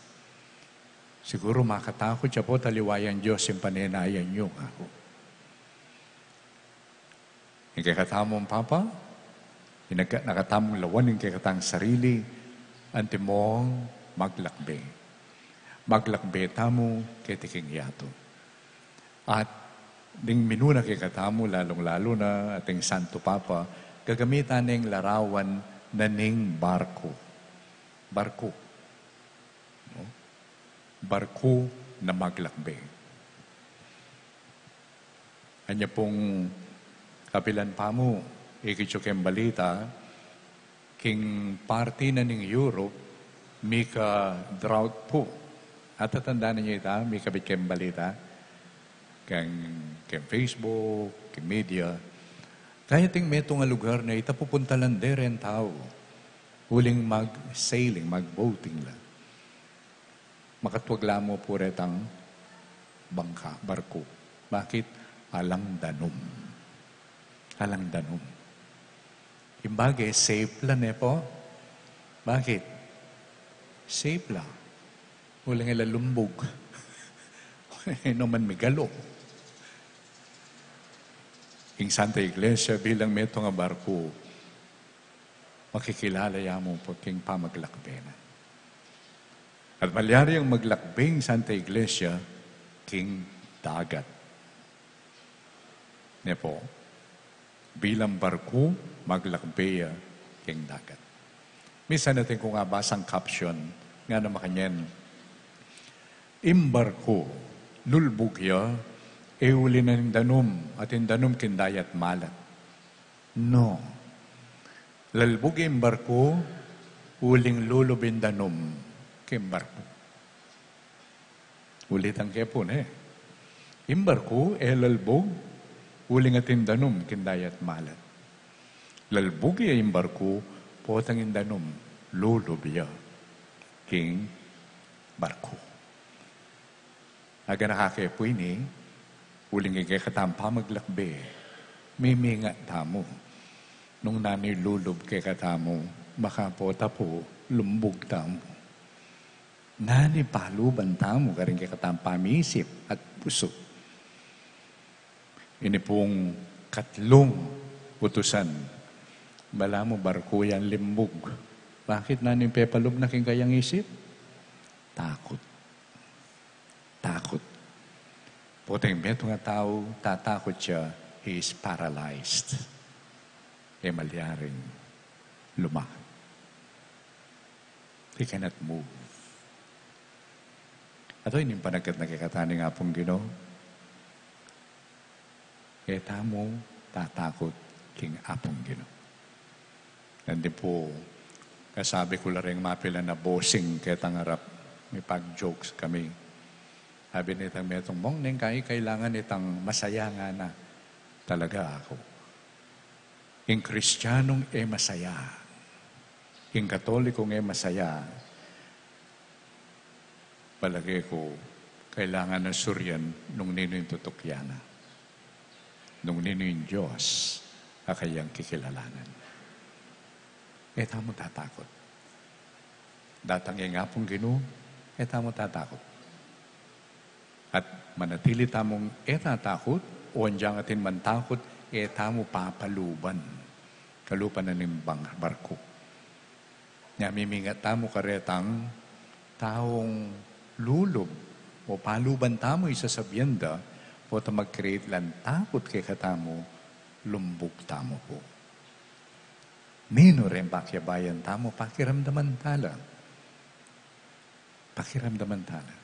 Siguru makatakut ya pu, taliwa yang Dios ing panenayan yu, aku. Ing kekatamung Papa, ing nagka-, nakatamung lawan ing kekatang sarili, antimong maglakbe. Maglakbe tamu keti king yatu. At ding minuna kekatamu, lalung-lalu na ating Santo Papa, gagamitan neng larawan na ning barku. Barku. No? Barku na maglakbe. Anya pung kapilan pa mu, ikit yu keng balita, king parti na ning Europe, mika drought pu. Atatandanan yu ita, mikabit keng balita, keng, keng Facebook, keng media. Kaya ting metung a lugar na ita pupuntalan de reng tau. Uling mag-sailing, mag-boating la. Makatwag la mu pu retang bangka, barku. Bakit? Alang danum. Alang danum. Ing bage, safe la, ne pu? Bakit? Safe la. Uling e la lumbug. E naman migalu. Ing Santa Iglesia bilang metung a barku, makikilala ya mu pu king pamaglakbe na. At malyari yang maglakbe ing Santa Iglesia king dagat. Ne pu? Bilang barku maglakbe ya king dagat. Misan atin kung abasang caption, ngana makanyan, "Ing barku, lulbug ya, e uli na ning danum, at ing danum king dayat malat." No. Lalbug ing barku, uling lulub ing danum king barku. Ulitan ke pu, ne? Ing barku, e lalbug, uling atin danum king dayat malat. Lalbug ya ing barku, potang ing danum, lulub ya king barku. Aganaka ke pu ini, uling ing kekatang pamaglakbe, mimingat tamu. Nung nanu ing lulub kekatamu, baka pota pu, lumbug tamu. Nanu ing paluban tamu karing kekatang pamisip at pusu? Ini pung katlung utusan. Balamu barku yang limbug. Bakit, nanu ing pepalub na king kayang isip? Takut. Takut. Potang metung a tau tatakut ya, he is paralyzed. E malyaring lumakad. He cannot move. Ato ining panagat na kekatamu ning Apung Ginu. E tamu tatakut king Apung Ginu. Nandin pu, kasabi ku la reng mapilan a bossing ketang arap, mipag-jokes kami. Sabi nitang metung, "Mong, neng kai, kailangan itang masaya," ngana. Talaga aku. Ing Kristianong e masaya, ing Katolikong e masaya, palage ku, kailangan na surian nung ninu ing tutukian na. Nung ninu ing Dios a kayang kikilalanan. E tamu tatakut. Datang ing Apung Ginu, e tamu tatakut. At manatili tamung e tatakut, o agyang atin mang takut, e tamu papaluban. Kalupa na ning bang-, barku. Nya mimingat tamu karetang taung lulub o paluban tamu, ing sasabian da, pota mag-create lang takut kekatamu, lumbug tamu pu. Ninu reng pakiabayan tamu, pakiramdaman tala. Pakiramdaman tala.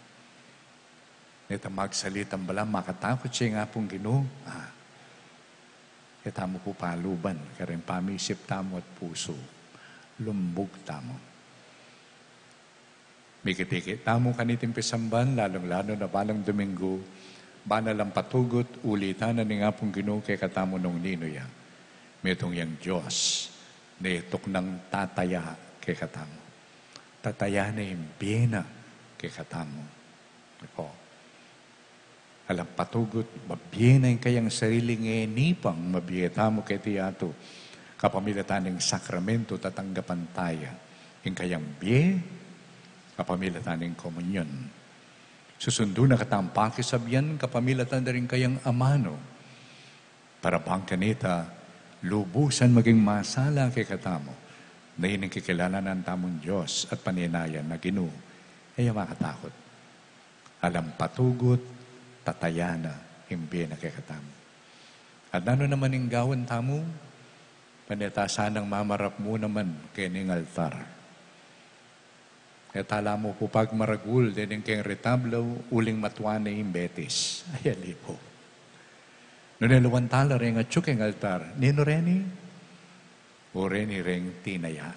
Neta magsalitang balang makatakut ya ing Apung Ginu, ah, e tamu pu paluban kareng pamisip tamu at pusu. Lumbug tamu. Mikit-ikit tamu kaniting pisamban, lalung-lalu na balang Dominggu, ban alang patugut, ulitan na ning Apung Ginu kekatamu nung ninu ya. Metung yang Dios, ne tuknang tataya kekatamu. Tataya ne ing bie na kekatamu. Ako. Alang patugut, mabie na ing kayang sariling e nipang, mabie tamu keti yatu. Kapamilatan ning sakramento, tatanggapan taya ing kayang bie, kapamilatan ning komunyon. Susundu na katang pakisabian, kapamilatan da ring kayang amanu. Para bang kanita, lubusan maging masala kekatamu, na ining kikilalanan tamung Dios at paninayan na Ginu, e ya makatakut. Alang patugut, tataya na ing bie na kekatamu. At nanu naman ing gawan tamu, pane ta sanang mamarap mu naman kening altar. E tala mu pu pagmaragul dening keng retablo, uling matua ne ing betis. Ay, ali pu. Nune lawan tala reng atyu keng altar, ninu reni? O reni reng tinaya.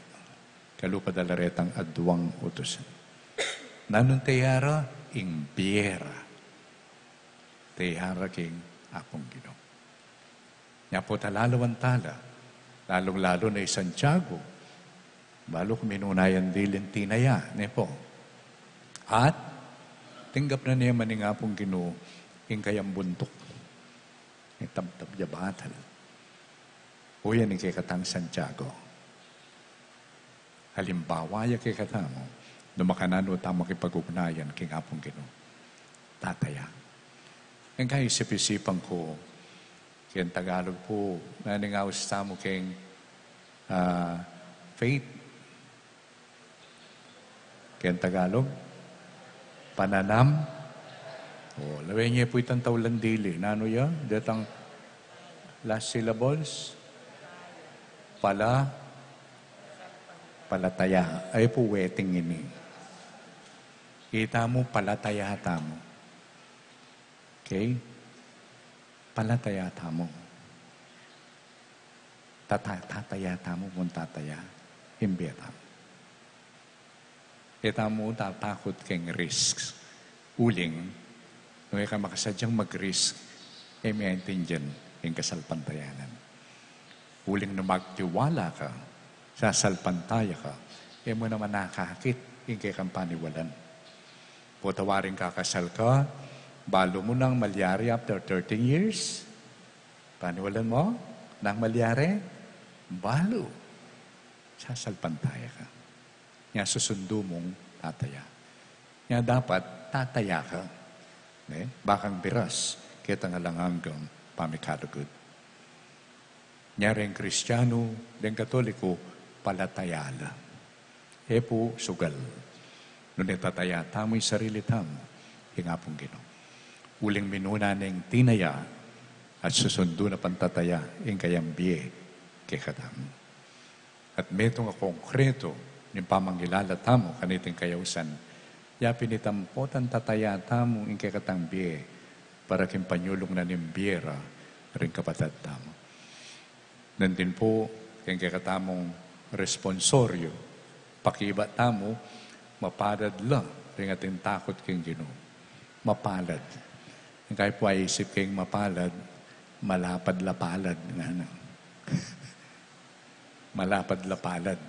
Kalupa da la retang aduang utusan. Nanung taya ra? Ing bie ra. Taya ra king Apung Ginu. Nya pu, talaluan tala, lalung-lalu na i Santiago, balu ku minuna yang diling tinaya, ne pu. At tinggap na ne man ning Apung Ginu ing kayang buntuk, ing tabtab ya batal. O yan ing kekatang Santiago. Halimbawa ya kekatamu, nung makananu tamu makipag-ugnayan king Apung Ginu. Tataya. Ing kaisip-isipan ku, keng Tagalog pu, nanu ing aus tamu keng, ah, faith? Keng Tagalog? Pananam? O, lawen ye pu itang taulan dili. Nanu ya? Detang last syllables? Pala, palataya. Ay pu, weting ini. Kita mu, palataya tamu. Okay? Palataya tamu. Tata-, tataya tamu, pung tataya ing bie tamu. E tamu tatakut keng risks. Uling, nung e ka makasadyang mag-risk, e mu aintindian ing kasalpantayanan. Uling nung magtiwala ka, sasalpantaya ka, e mu naman akakit ing kekang paniwalan. Potang waring kakasal ka, balu mu nang malyari after thirteen years? Paniwalan mu? Nang malyari? Balu. Sasalpantaya ka. Nya susundu mung tataya. Nya dapat tataya ka. Ne? Bakang biras, ketang alang anggang pamikalugud. Nya reng Kristianu, reng Katoliko, palataya la. E pu sugal. Nune tataya tamu ing sarili tamu, ing Apung Ginu. Uling minuna neng tinaya, at susundu na pang tataya, ing kayang bie, kekatamu. At metung a konkretu ning pamangilala tamu kaniting kayausan, ya pin itampu tang tataya tamu ing kekatang bie, para king panyulung na ning bie ra ring kapatad tamu. Nandin pu, king kekatamung responsorio, pakibat tamu, mapalad la ring atin takut king Ginu. Mapalad. Ing kayu pu aisip keng mapalad, malapad la palad, ngana. Malapad la palad.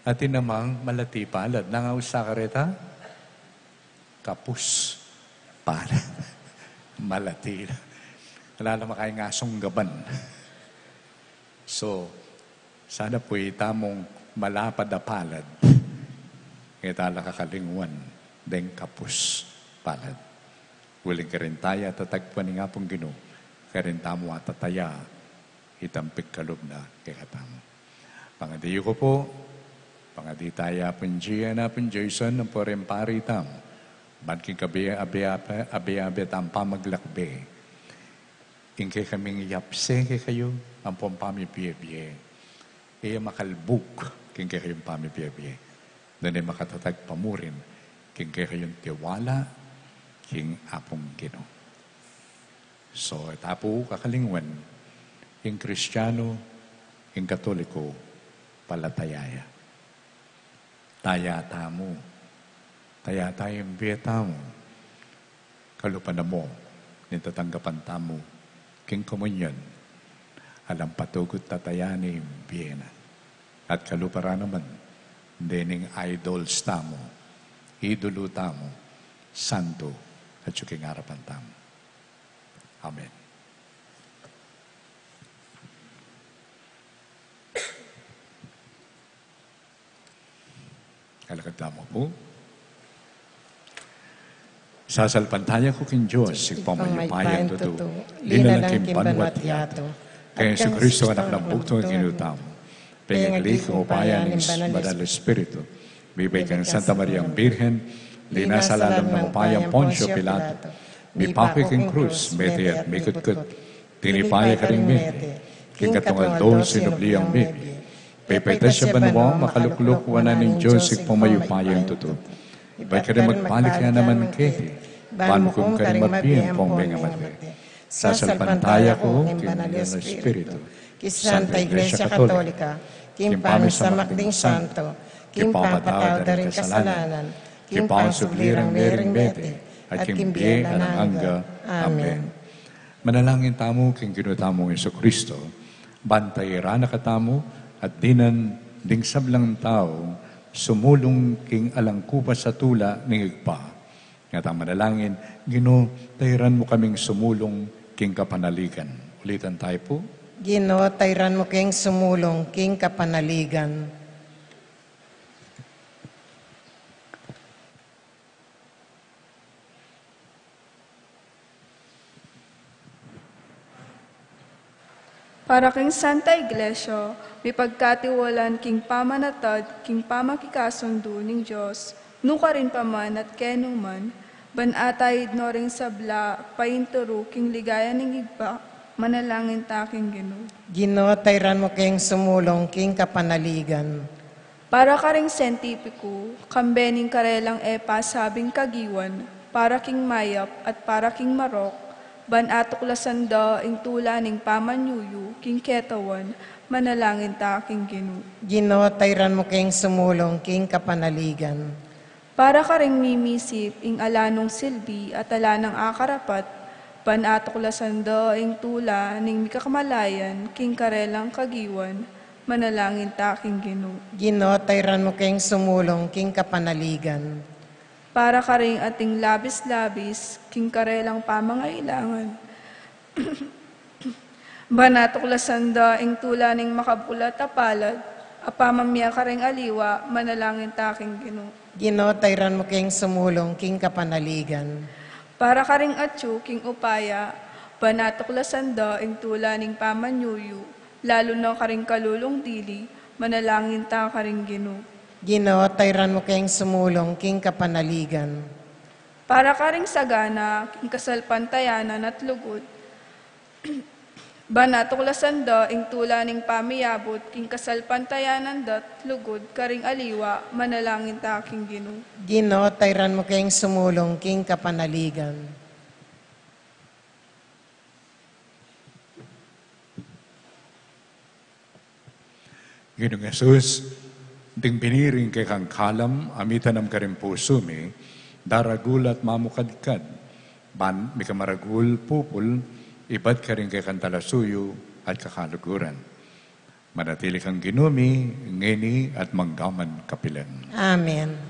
Atin namang malati palad. Nang ausa kareta? Kapus palad. Malati la. Ala la makayang asunggaban. So, sana pu itamung malapad a palad. Ngeta la kakalingwan deng kapus palad. Uling karin taya tatagpuan ning Apung Ginu, karin tamu atataya itang pigkalub na kekatamu. Pangadi yu ku pu, pangadi taya Apung Gia, Apung Jason, ampo reng pari tamu, ban king kabi-, abi-, abi-, abi tang pamaglakbe. Ing kekaming yapse kekayu, ampong pamibie-bie. E ya makalbug king kekayung pamibie-bie. Nune makatatag pa murin king kekayung tiwala king Apung Ginu. So, ita pu kakalingwan, ing Kristianu, ing Katoliko, palataya ya. Taya tamu, taya taya ing bie tamu, kalupa na mu ning tatanggapan tamu king komunyon, alang patugut tataya ne ing bie na. At kalupa ra naman dening idols tamu, idolo tamu, santo, atyu king arapan tamu. Amen. Alakad tamu pu. Sasalpantaya ku king Dios, Ibpang mayupayang tutu, linalang king banwa at yatu, kang Jesucristo, Anak nang bugtung a Ginu tamu, pengagli king upaya ning Banal a Espiritu, mibait kang Santa Mariang Birhen, linasa lalam ning upaya nang Poncio Pilato, mipaku king krus, mete at mikutkut, tinipa ya karing mete, king katlung aldo sinubli yang mebie, pepaitas ya banwa, makalukluk wanan ning Dios Ibpang mayupayang tutu. Ibat ya ring magbalik ya naman keti, ban mukum karing mabie ampong mengamate. Sasalpantaya ku king Banal a Espiritu, king Santa Iglesia Katolika, king pamisamak ding santo, king pamatawad da ring kasalanan, king pangsubli rang mering mete, at king bie alang angga. Amen. Manalangin tamu king Ginu tamung Jesucristo, ban tairan na katamu at dinan ding sablang tau sumulung king alang kupas a tula ning Ibpa. Nga tang manalangin, Ginu, tairan mu kaming sumulung king kapanaligan. Ulitan tayu pu. Ginu, tairan mu kaming sumulung king kapanaligan. Para king Santa Iglesia, mipagkatiwalan king pamanatad, king pamakikasundu ning Dios, nukarin pa man at kenu man, ban ataid no ring sabla painturu king ligaya ning Ibpa, Manalangin ta king Ginu. Ginu, tayran mu keng sumulung king kapanaligan. Para karing sientipiku, kambe ning karelang e pasabing kagiwan, para king mayap at para king marok, ban atuklasan da ing tula ning pamanyuyu king ketawan, manalangin ta king Ginu. Ginu, tayran mu keng sumulung king kapanaligan. Para karing mimisip ing ala nung silbi at ala nang akarapat, ban atuklasan da ing tula ning mikakamalayan king karelang kagiwan, manalangin ta king Ginu. Ginu, tayran mu keng sumulung king kapanaligan. Para karing ating labis-labis king karelang pamangailangan, ban atuklasan da ing tula ning makabuklat a palad, a pamamie karing aliwa, manalangin ta king Ginu. Ginu, tayran mu keng sumulung king kapanaligan. Para karing atyu king upaya, ban atuklasan da ing tula ning pamanyuyu, lalu na karing kalulung dili, manalangin ta karing Ginu. Ginu, tayran mu keng sumulung king kapanaligan. Para karing sagana king kasalpantayanan at lugud, ban atuklasan da ing tula ning pamiyabut king kasalpantayanan da't lugud karing aliwa, manalangin ta king Ginu. Ginu, tayran mu keng sumulung king kapanaligan. Ginung Jesus, ding biniring kekang kalam a mitanam karing pusu mi, daragul at mamukadkad, ban mikamaragul pupul, ibat karing kekang talasuyu at kakaluguran. Manatili kang Ginu mi, ngeni at manggaman kapilan. Amen.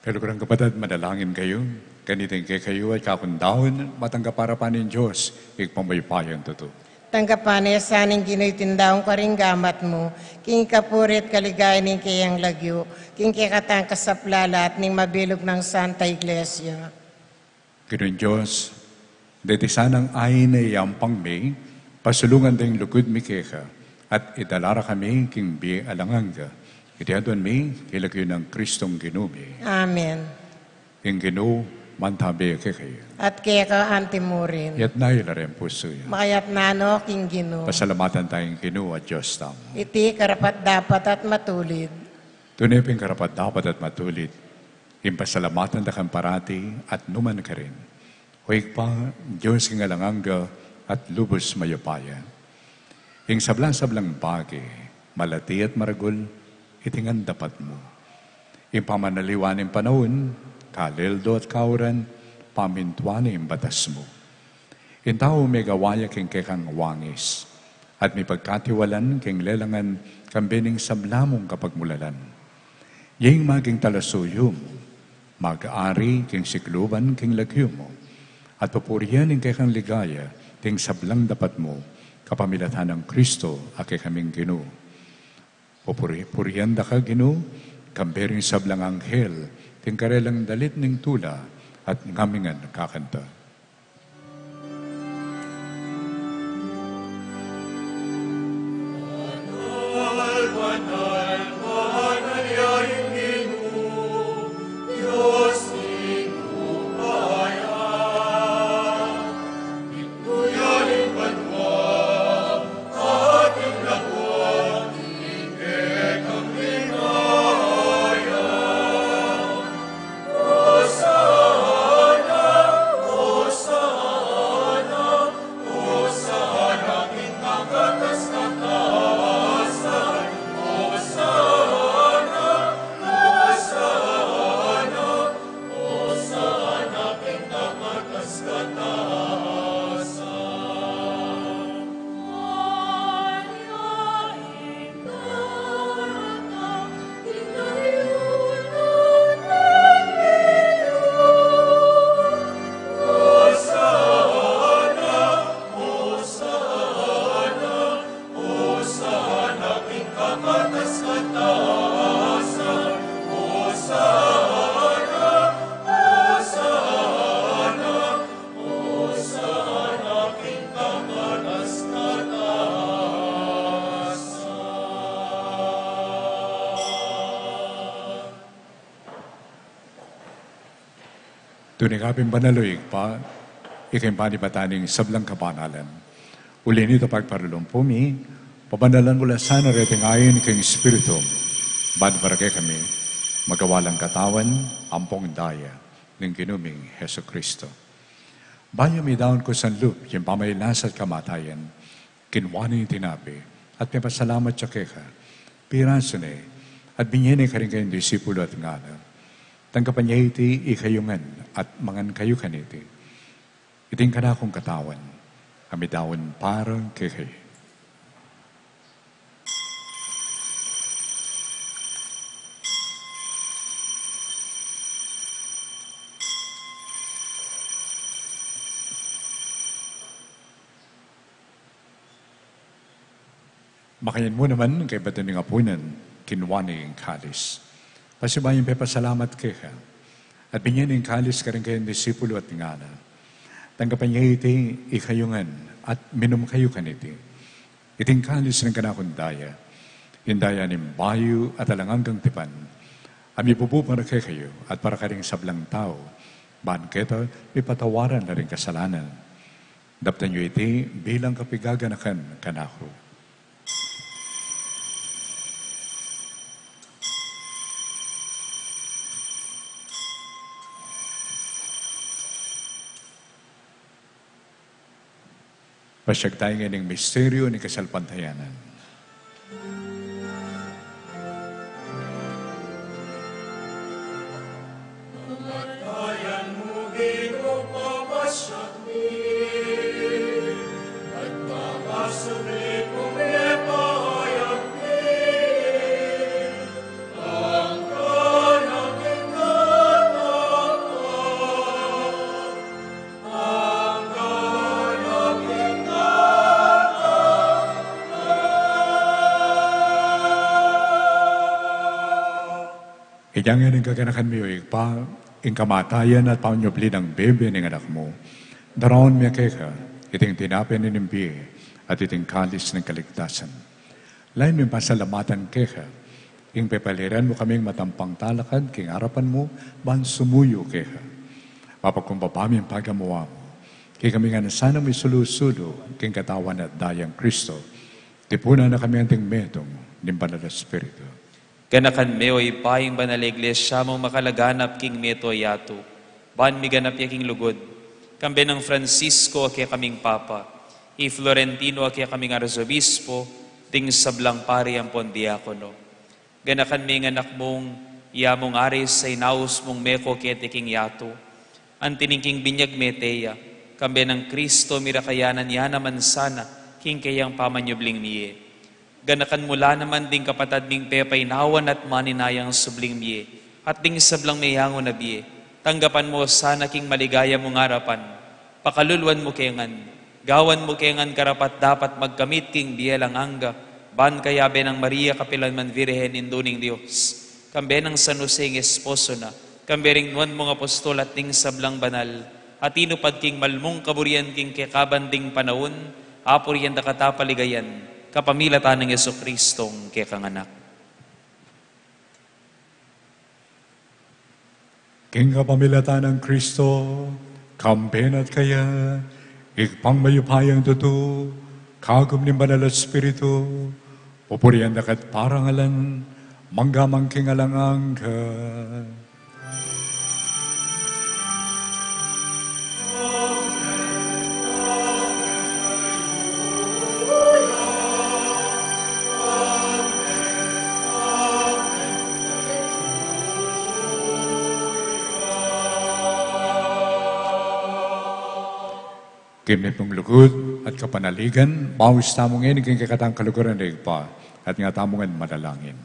Kaluguran kapatad, manalangin kayu, kaniting kekayu at kakundaun, matanggap arapan ning Dios, Ibpang mayupayang tutu. Tanggapan na sa ning Ginu iting daun karing gamat mu, king kapurian at kaligayan ning keyang lagyu, king kekatang kasaplalan at ning mabilug nang Santa Iglesia. Ginung Dios, deti sanang ain a iyampang mi, pasulungan da ing lugud mi keka, at idala ra kami king bie alang angga. Iti aduan mi, king lagyu nang Kristong Ginu mi. Amen. Ing Ginu mantabi kekayu. At keka anti murin. Itas yu la ring pusu yu. Makaitas no king Ginu. Pasalamatan taya ing Ginu a Dios tamu. Iti karapat-dapat at matulid. Tune pin karapat-dapat at matulid, ing pasalamatan da kang parati at nukarin man, O Ibpa, Dios king alang angga at lubus mayupaya. Ing sabla-sablang bage, malati at maragul, iti ngan dapat mu. Ing pamanaliwa ning panaun, kalildo at kauran, pamintuan ning batas mu. Ing tau megawa ya king kekang wangis, at mipagkatiwalan king lelangan kambe ning sabla mung kapagmulalan. Ing maging talasuyu mu, mag-ari king sikluban king lagyu mu, at pupurian ing kekang ligaya, king sablang dapat mu, kapamilatan nang Kristo a kekaming Ginu. Pupuri-, purian da ka, Ginu, kambe ring sablang anghel, king karelang dalit ning tula, at ngami ngan kakanta. Tune ka pin banal, o Ibpa, ika ing panibatan ning sablang kabanalan. Uli nita pagparalumpu mi, pabanalan mu la sana reting ain king Espiritu mu, ban para kekami, magawa lang katawan ampong daya ning Ginu ming Jesucristo. Bayu midaun kusang lub ing pamagkasakit at kamatayan, kinua ne ing tinape, at mipasalamat ya keka, pirasu ne, at binie ne karing kayang disipulu at ngana, tanggapan ye iti ikayu ngan, at mangan kayu kaniti. Iti ing kanakung katawan, a midaun para kekayu. Makanyan mu naman, kaybat da ning apunan, kinua ne ing kalis. Pasibayu yang pepasalamat keka, at binie ne ing kalis karing kayang disipulu at ngana, tanggapan ye iti ikayu ngan, at minum kayu kaniti. Iti ing kalis ning kanakung daya, ing daya ning bayu at alang anggang tipan, a mibubu para kekayu at para karing sablang tau, ban keta mipatawaran la ring kasalanan. Daptan yu iti bilang kapaganakan kanaku. Pasiag tamu king misteryu ning kasalpantayanan. Yang ini ing kaganakan mi, o Ibpa, ing kamatayan at panyubli nang bebe ning Anak mu. Daraun mi keka iting tinape ning bie at iting kalis ning kaligtasan. Lalu mi pasalamatan keka ing pepaliran mu kaming matampang talakad king arapan mu ban sumuyu keka. Mapagkumbaba mi ing pagamuan mu. Kekami ngan sana misulu-sulu king katawan at dayang Kristo. Tipunan na kami anting metung ning Banal a Espiritu. Ganakan me, o Ibpa, ing Banal a Iglesia mu makalaganap king meto a yatu, ban miganap ya king lugud, kambe nang Francisco a kekaming Papa, i Florentino a kekaming Arsobispo, ding sablang pari ampon diakono. Ganakan me ing Anak mung, ya mung Aris a inaus mung meko keti king yatu, anti ning king binyag mete ya, kambe nang Kristo mirakayanan ya naman sana king keyang pamanyubling mie. Ganakan mu la naman ding kapatad ming pepainawan at maninayang subling mie, at ding sablang meyangu na bie, tanggapan mu sana king maligaya mung arapan, pakaluluan mu ke ngan, gawan mu ke ngan karapat-dapat magkamit king bie alang angga, ban kayabe nang Maria kapilan man Virgen, Indu ning Dios, kambe nang San Jose ing esposo na, kambe ring nuan mung apostol at ding sablang banal, a tinupad king malmung kaburian king kekaban ding panaun, apurian da ka at paligayan, kapamilatan nang Jesucristong kekang Anak. King kapamilatan nang Kristo, kambe na at kaya, Ibpang mayupayang tutu, kagum ning Banal a Espiritu, pupurian da ka at parangalan, mangga man king alang angga. King mipung lugud at kapanaligan, maus tamu ngeni king kekatang kaluguran ning Ibpa, at nga tamu ngan manalangin.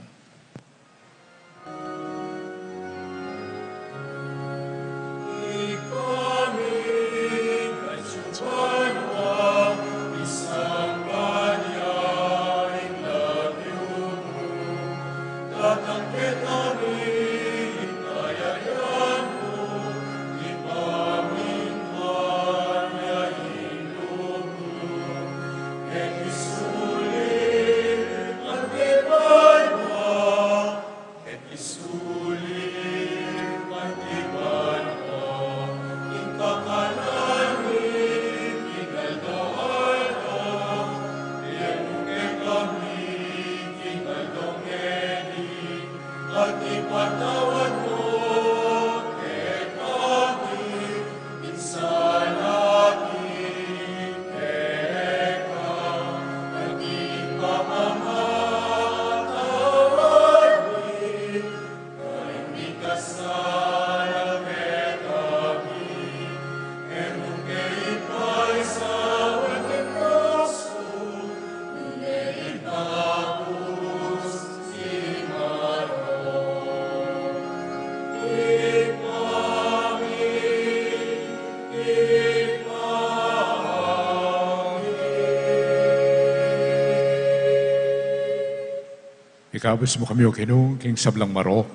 Ikabus mu kami, O Ginu, king sablang marok,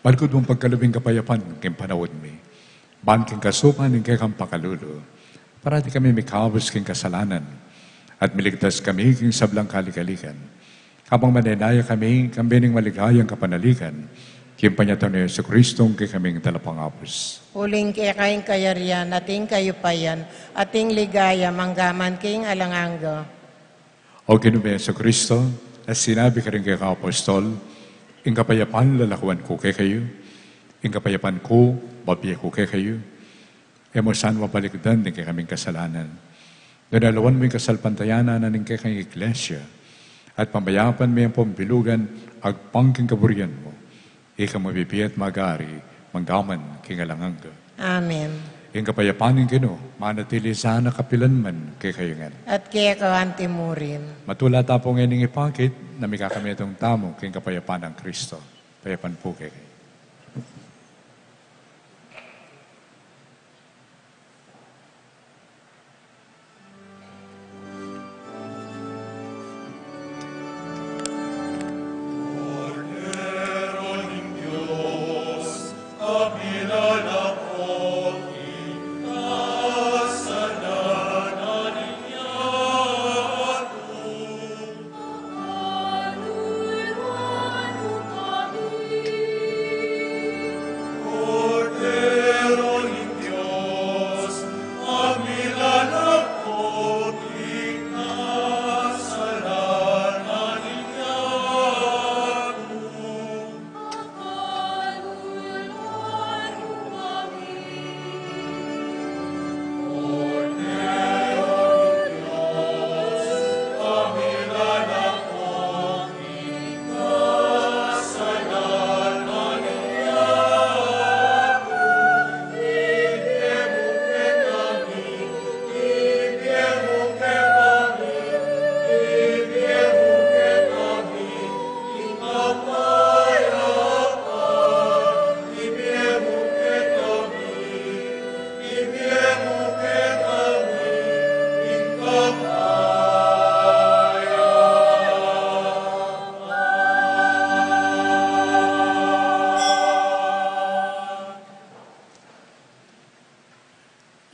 balkud mung pagkalub ing kapayapan king panaun mi. Ban king kasupan ning kekang pakalulu, parati kami mikabus king kasalanan, at miligtas kami king sablang kalikalikan. Kabang manenaya kami, kambe ning maligayang kapanaligan, king panyatang nang Jesucristong kekaming Talapangabus. Uling keka ing kayarian, at ing kayupayan, at ing ligaya, mangga man king alang angga. O Ginu ming Jesucristo, a sinabi karing kekang apostol, ing kapayapan lalakuan ku kekayu, ing kapayapan ku bibie ku kekayu, e mu sana balikdan ding kekaming kasalanan. Nune lawan mu ing kasalpantayanan ning kekang Iglesia, at pamayapan me ampon bilugan agpang king kaburian mu. Ika mabibie at mag-ari, mangga man king alang angga. Amen. Ing kapayapan ning Ginu, manatili sana kapilan man kekayu ngan. At keka anti murin. Matula ta pu ngening ipakit, na mikakametung tamu king kapayapan nang Kristo. Kapayapan pu kekayu.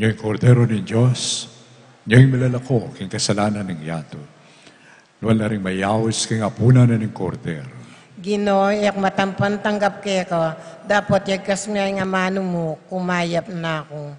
Nya ing Kordero ning Dios, nya ing milalako king kasalanan ning yatu. Nuan la ring mayaus king apunan na ning Kordero. Ginu, e ku matampang tanggap keka, dapot yagkas mu ing amanu mu, kumayap na ku.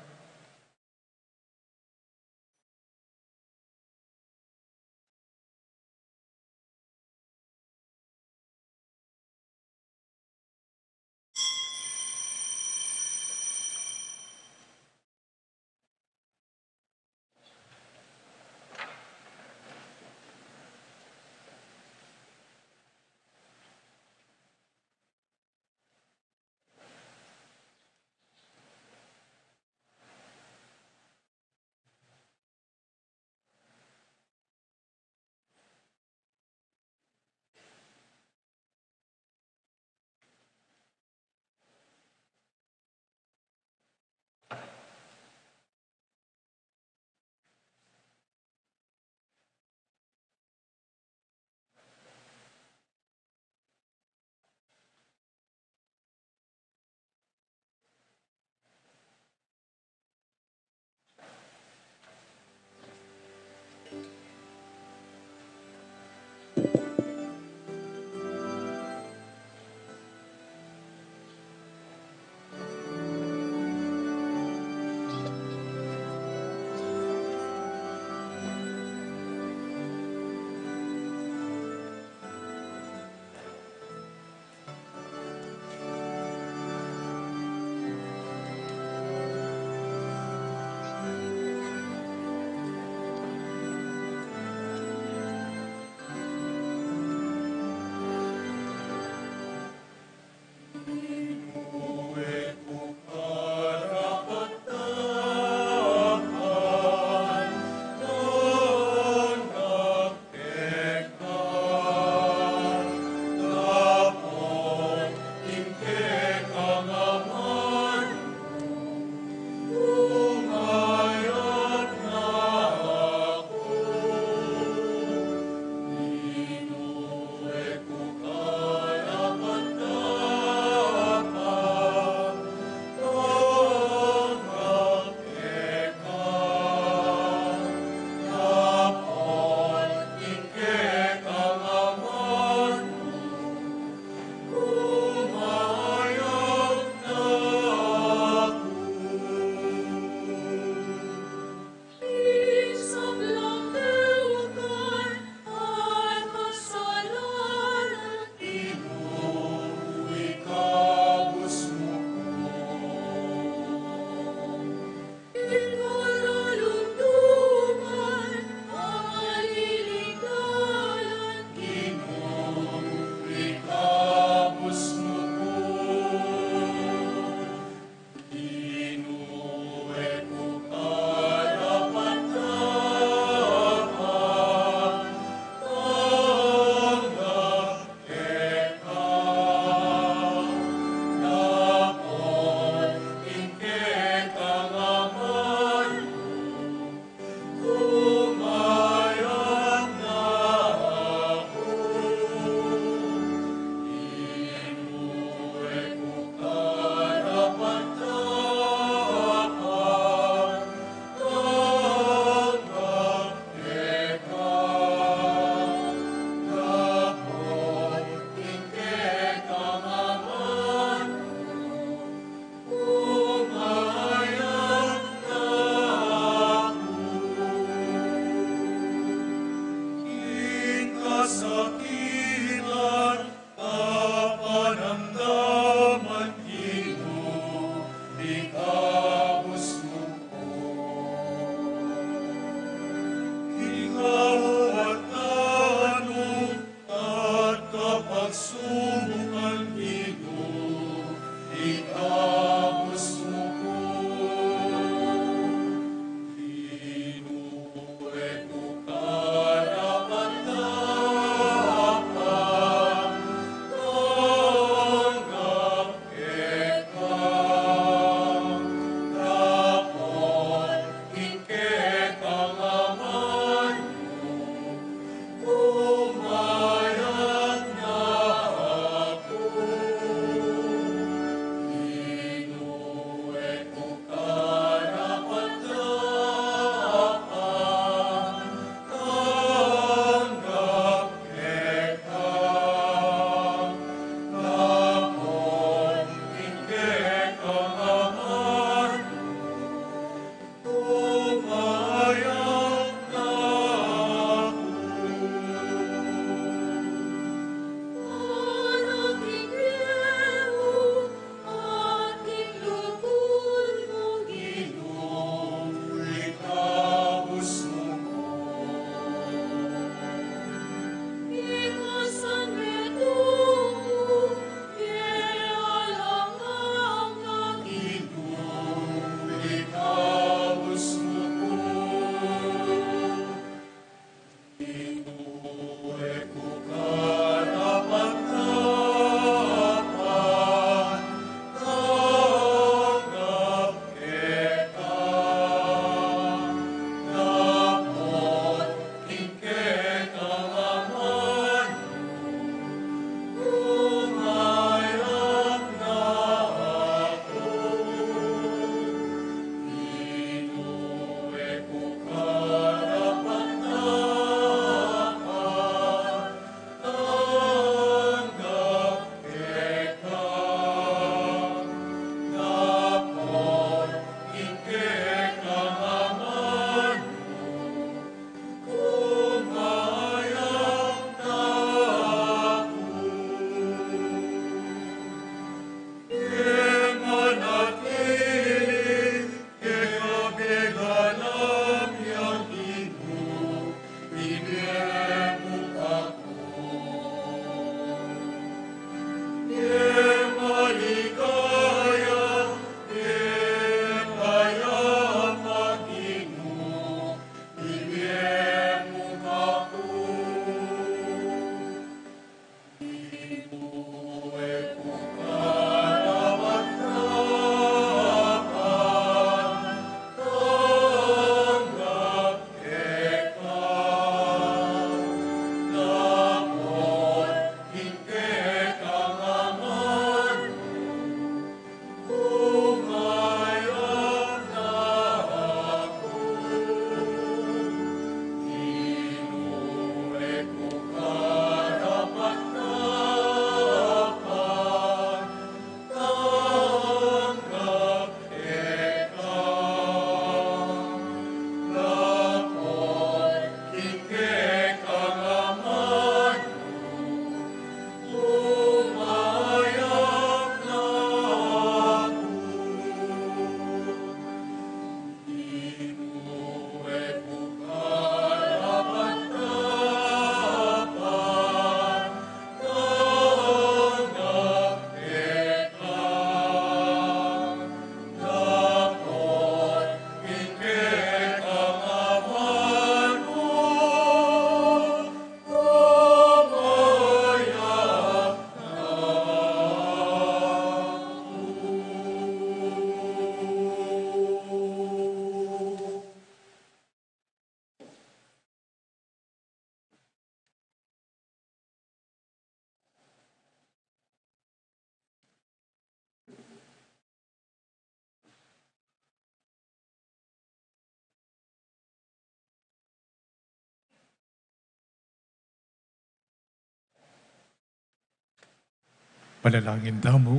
Panalangin tamu.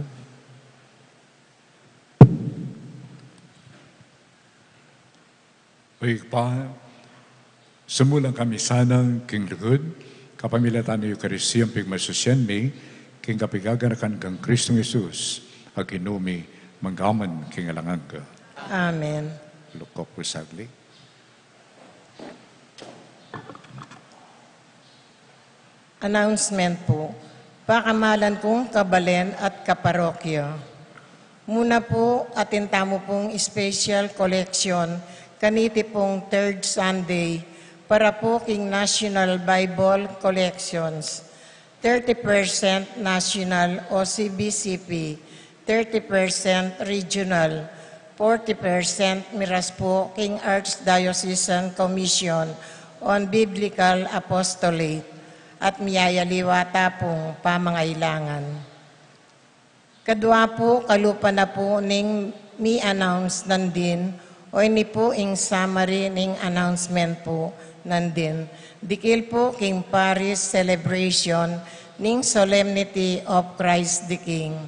O Ibpa, sumulang kami sana king lugud, kapamilatan ning Eukaristia, pigmasusyan mi king kapigaganakan kang Kristong Jesus, a Ginu mi, mangga man king alang angga. Amen. Lukok pu saglit. Announcement pu. Pakamalan kung kabalen at kaparokya. Muna pu, atin tamu pung special collection kaniti pung third Sunday para pu king National Bible Collections. Thirty percent national o C B C P, thirty percent regional, forty percent miras pu king Archdiocesan Commission on Biblical Apostolate, at miyayaliwa ta pung pamangailangan. Kadwa pu, kalupa na pu ning mi-announce nandin, o ini pu ing summary ning announcement pu nandin. Dikil pu king parish celebration ning Solemnity of Christ the King.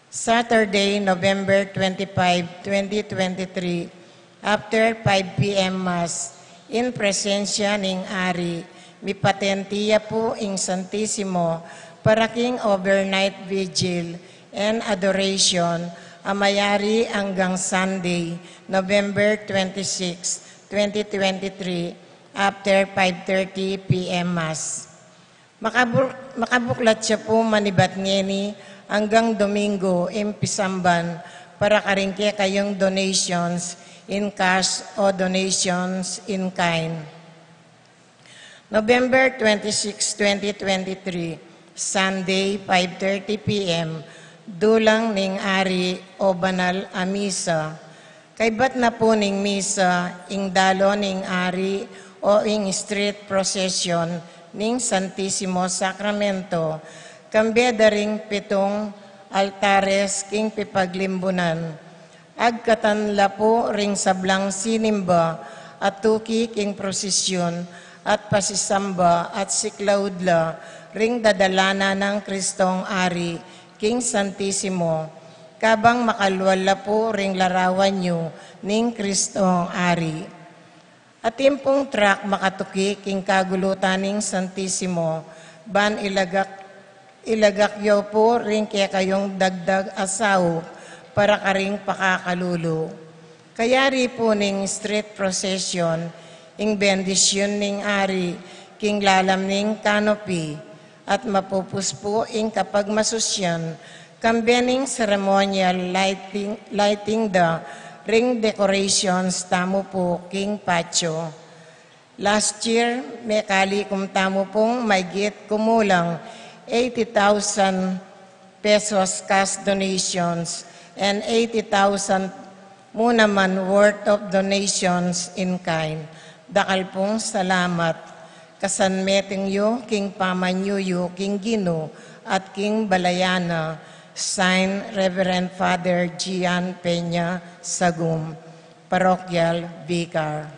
Saturday, November twenty-five, twenty twenty-three, after five P M Mass, in presensya ning Ari, mipatenti ya pu ing Santisimo para king overnight vigil and adoration a mayari anggang Sunday, November twenty-six, twenty twenty-three, after five thirty P M Mass. Makabur-, makabuklat ya pu manibat ngeni anggang Domingo ing pisamban para karing kekayung donations in cash o donations in kind. November twenty-six, twenty twenty-three, Sunday, five thirty P M, dulang ning Ari o banal a misa. Kaybat na pu ning misa, ing dalu ning Ari o ing street procession ning Santisimo Sacramento, kambe da ring pitung altares king pipaglimbunan. Agkatan la pu ring sablang sinimba a tuki king prosesyon at pasisamba at siklaud la ring dadalanan nang Kristong Ari king Santisimo. Kabang makalwal la pu ring larawan yu ning Kristong Ari. Atin pung truck makatuki king kagulutan ning Santisimo, ban ilagak, ilagak yu pu ring kekayung dagdag a saup para karing pakakalulu. Kayari pu ning street procession, ing bendisyun ning Ari king lalam ning canopy, at mapupus pu ing kapagmasusyan, kambe ning ceremonial lighting, lighting da ring decorations tamu pu king patio. Last year, mekalikum tamu pung maygit kumulang eighty thousand pesos cash donations and eighty thousand mu naman worth of donations in kind. Dakal pung salamat. Kasanmetung yu king pamanyuyu king Ginu at king balayan na. Sign, Reverend Father Gian Peña Sagum, Parochial Vicar.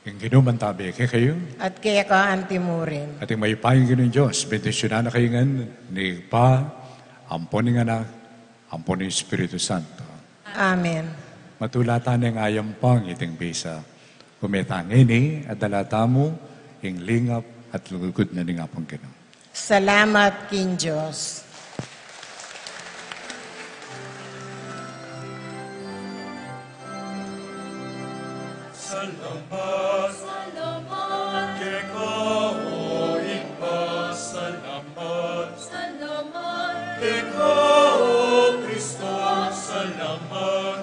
Ing Ginu mantabe kekayu. At keka antimurin. At ing mayupayang Ginung Dios, bendisyunan na kayu ngan ning Ibpa, ampo ning Anak, ampo ning Espiritu Santo. Amen. Matula tane ngan ing pangit ning misa. Ume ta ngeni, at dala tamu ing lingap at lugud na ning Apung Ginu. Salamat king Dios. Salamat. Salamat. Keka, O Ibpa, salamat. Salamat. Keka, O Kristo, salamat.